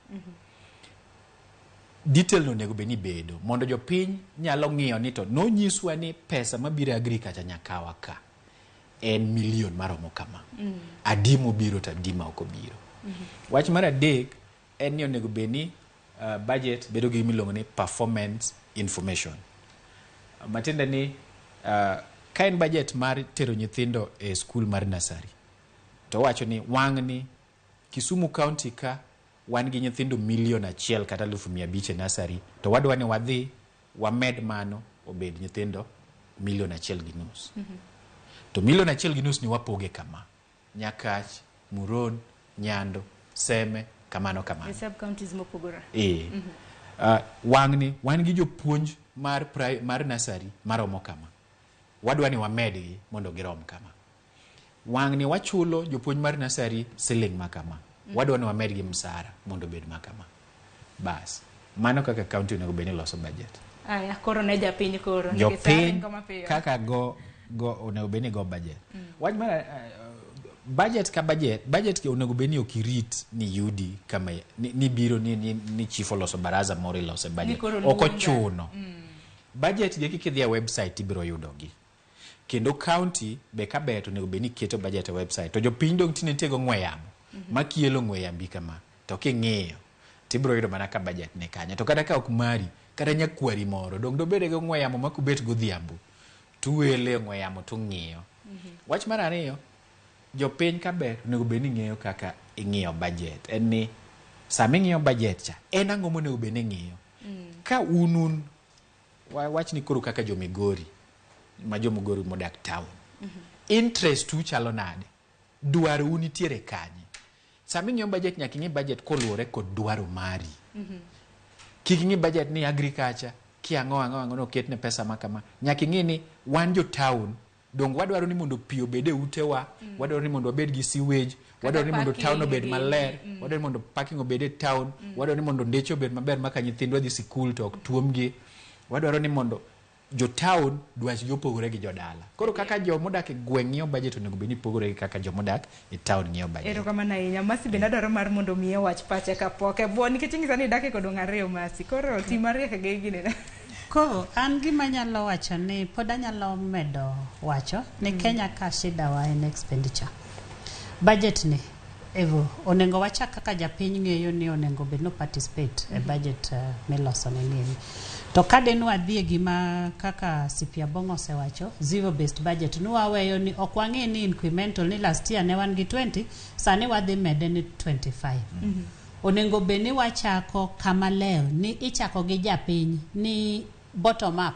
Speaker 12: Detail no onego bed ni bedo mondo jopiny nyalo ng'iyo ni to nonyiswa ni pesa mabiro e agriculture nyakawa ka en milion maromo kama. Adi mobiro to adi ma ok obiro. Wach mar adek en ni onego bed ni budget bedo gi gima iluongo ni performance information. Matiende ni ka en budget mar tero nyithindo e skul mar nursery to owacho ni wang'ni Kisumu County ka wan gi nyithindo milion 1 kata 500,000 e nursery to wadwa ni wadhi wamed mano obed nyithindo milion 1.5. To milion 1.5 ni wapoge kama: Nyakach, Muron, Nyando, Seme, kamano kamano.
Speaker 1: E sub counties mopogore.
Speaker 12: Wang'ni wan gi jopuonj mar nursery maromo kama, wadwa ni wamedgi mondo girom kama. Wang'ni wachulo jopuonj mar nursery siling ma kama, wadwa ni wamedgi msara mondo obed ma kama. Bas, mano kaka county onego bed ni loso budget.
Speaker 1: Aya, koro ne japiny koro.
Speaker 12: Jopiny kaka go onego bed ni go budget. Wach mar budget ka budget ki onego bed ni ok irit ni yudi kama ni biro ni chief oloso baraza moro ilose budget. Ok ochuno. Budget gi kidhi e website ibiro yudogi. Kendo county be kaber to onego bed ni keto budget e website. To jopiny dong' tinde nitie go ng'we yamo. Makielo ng'we yambi kama to king'iyo tibiro yudo mana ka budget ni kanyo. To kata ka ok mari, kata nyakwari moro dong' dobede go ng'we yamo makubet godhiambo tuwele ng'we yamo tung'iyo. Wach mar ariyo, jopiny kaber onego bed ni ng'eyo kaka ing'iyo budget. En ni sama ing'iyo budget cha, en ang'o monego bed ni ing'iyo? Ka un wach ni koro kaka jo Migori, ma jo Migori modak town. Interest u chalo nade? Dwaro u nitiere kanye? Sama ing'iyo budget nyaka ing'i budget koluwore kod dwaro mari. Kik ing'i budget ni agriculture, ki ang'o ang'o ang'o noketne pesa ma kama. Nyaka ing'i ni wan jo town, dong wadwaro ni mondo pi obed e utewa, wadwaro ni mondo wabed gi sewage, wadwaro ni mondo town obed maler, wadwaro ni mondo parking obed e town, wadwaro ni mondo ndeche obed maber maka nyithindwa dhi sikul to ok tuomgi, wadwaro ni mondo jo town dwachgi opogore gi jodala. Koro kaka jomodak e gweng' ng'iyo budget onego bed ni pogore gi kaka jomodak e town ng'iyo budget.
Speaker 1: Erokamano ahinya. Masi bende adwaro mar mondo miye wach pache kapok e bwo nikech ing'isa ni idak e kodong' ariyo Masi. Koro ti mariek gi ginene.
Speaker 11: Koro an gima anyalo wacho ni pod anyalo medo wacho ni Kenya ka shida wa en expenditure. Budget ni evo onego wachak kaka japiny ng'eyo ni onego bed no participate e budget miloso ne nini. To ka de nwadhi e gima kaka Sipia Bong osewacho, zero based budget, nwaweyo ni ok wang'e ni incremental ni last year ne wan gi 20, sani wadhi mede ni 25. Onego bed ni wachako kama ler ni ichako gi japiny ni bottom up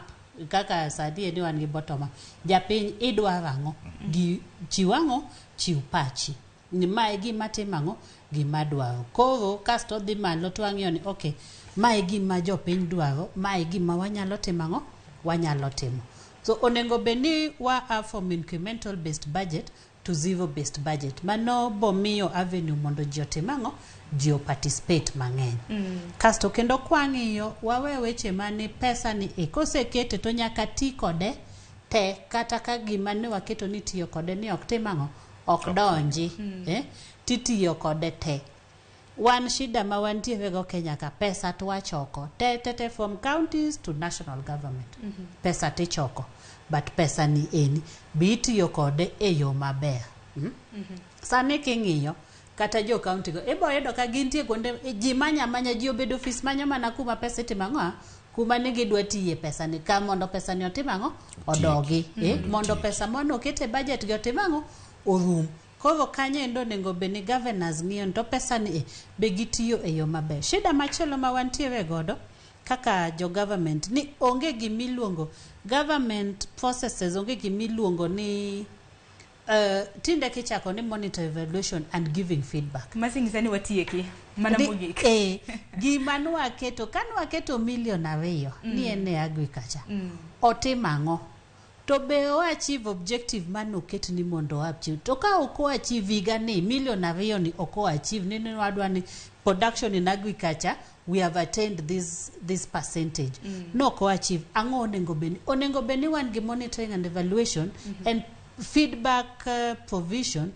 Speaker 11: kaka sani ni wan gi bottom up. Japiny idwaro ang'o? Gi chiw ang'o? Chiw pachi. Ni mae gima timo ang'o? Gima dwaro. Koro kasto dhi malo to wang'iyo ni okay, mae gima jopiny dwaro, mae gima wanyalo timo ang'o? Wanyalo timo. So onego bed ni wa are from incremental based budget to zero based budget. Mano bomiyo avenue mondo ji otim ang'o? Ji participate mang'eny. Kasto kendo kwang'iyo wawe weche mani pesa ni e kosekete to nyaka ti kode te kata ka gima ne waketo ni tiyo kode ni ok tim ang'o? Ok donji. Titiyo kode te. Wan shida ma wantiere go Kenya ka pesa to wachoko te te te from counties to national government. Pesa tichoko but pesa ni eni be itiyo kode e yo maber. Sani king'iyo kata jo county go ibo yudo ka gintie kuonde ji manya amanya ji obedo ofis manyo mana kuma pesa itimo ang'o kuma ne gidwa tiye pesa ni ka mondo pesa ni otim ang'o odogi mondo pesa mane oket e budget gi otim ang'o orum. Koro kanyo endo onego bed ni governors ng'iyo ni to pesa ni e be gitiyo e yo maber. Shida machielo ma wantiere godo kaka jo government ni onge gimiluongo government processes onge gimiluongo ni tinde kichako ni monitor evaluation and giving feedback.
Speaker 1: Masingisa ni watieki mana mogik.
Speaker 11: Gima nwaketo ka nwaketo milion 2 ni en e agriculture otim ang'o to be o achieve objective manoket ni mondo o achieve to ka ok o achieve higa ni milion 2 ni ok o achieve ni wadwa ni production in agriculture we have attained this percentage no ok o achieve ang'o onego bed ni wan gi monitoring and evaluation and feedback provision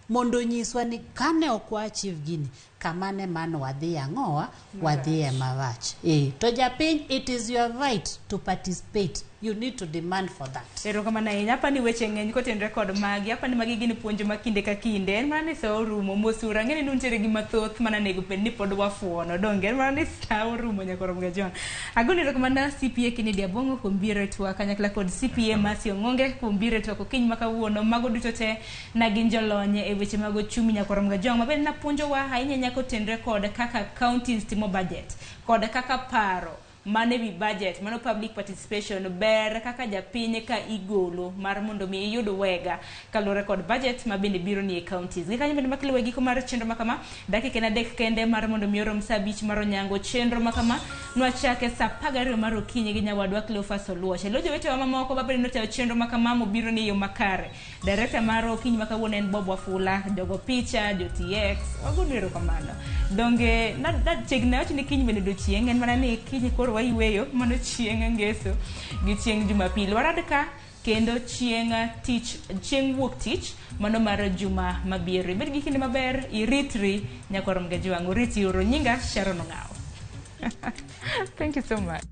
Speaker 11: mondo nyiswa ni kane ok wa achieve gini kamane mano wadhi ang'owa wadhi e marach. To japiny it is your right to participate, you need to demand for that.
Speaker 1: Erokamano ahinya. Apa ni weche ng'eny kotenore kod magi. Apa ni magi gin puonj ma kinde ka kinde. En mana ni sa orumo mosura. Ang'e ni untiere gi mathoth mana onego bed ni pod wafuono. Donge en mana ni sa orumo nyaka rom ga John. Agoni erokamano CPA Kennedy Abong'o kuom biro e twak kanyakla kod CPA Mercy Ong'onge kuom biro e twak okinyi ma kawuono. Mago duto te na gin jolony e weche mag ochumi nyaka rom ga John. Maber napuonjowa ahinya nyaka otenre kod kaka counties timo budget kod kaka paro mane wi budget mano public participation ber kaka japiny ka igolo mar mondo mi iyud wega kaluwore kod budget ma bende biro ni e counties. Gi kanyo bende makelo giko mar chenro makama dakika en 3 kende mar mondo mi orom sa 5 mar onyango chenro makama nwachake sa 12 mar okinyi gi nyawadwa Cleophas Oluoch. Elo jowetewa mamoko mabende notayo chenro makama mobiro ni e yo makare. Director mar okinyi ma kawuono en Bob Wafula, jogo picha, jo TX, wagonu erokamano. Donge na chiegni awach ni kiny bende odiochieng' en mana ni kiny koro wayueyo mano chieng' ngeso gi chieng' Jumapil. Warad ka kendo chieng' tich chieng' wuok tich mano mar juma mabiro. Ibed gi kinde maber, iritri nyaka warom ga jwang'. Oriti uru nyinga Sharon Ong'awo. Thank you so much.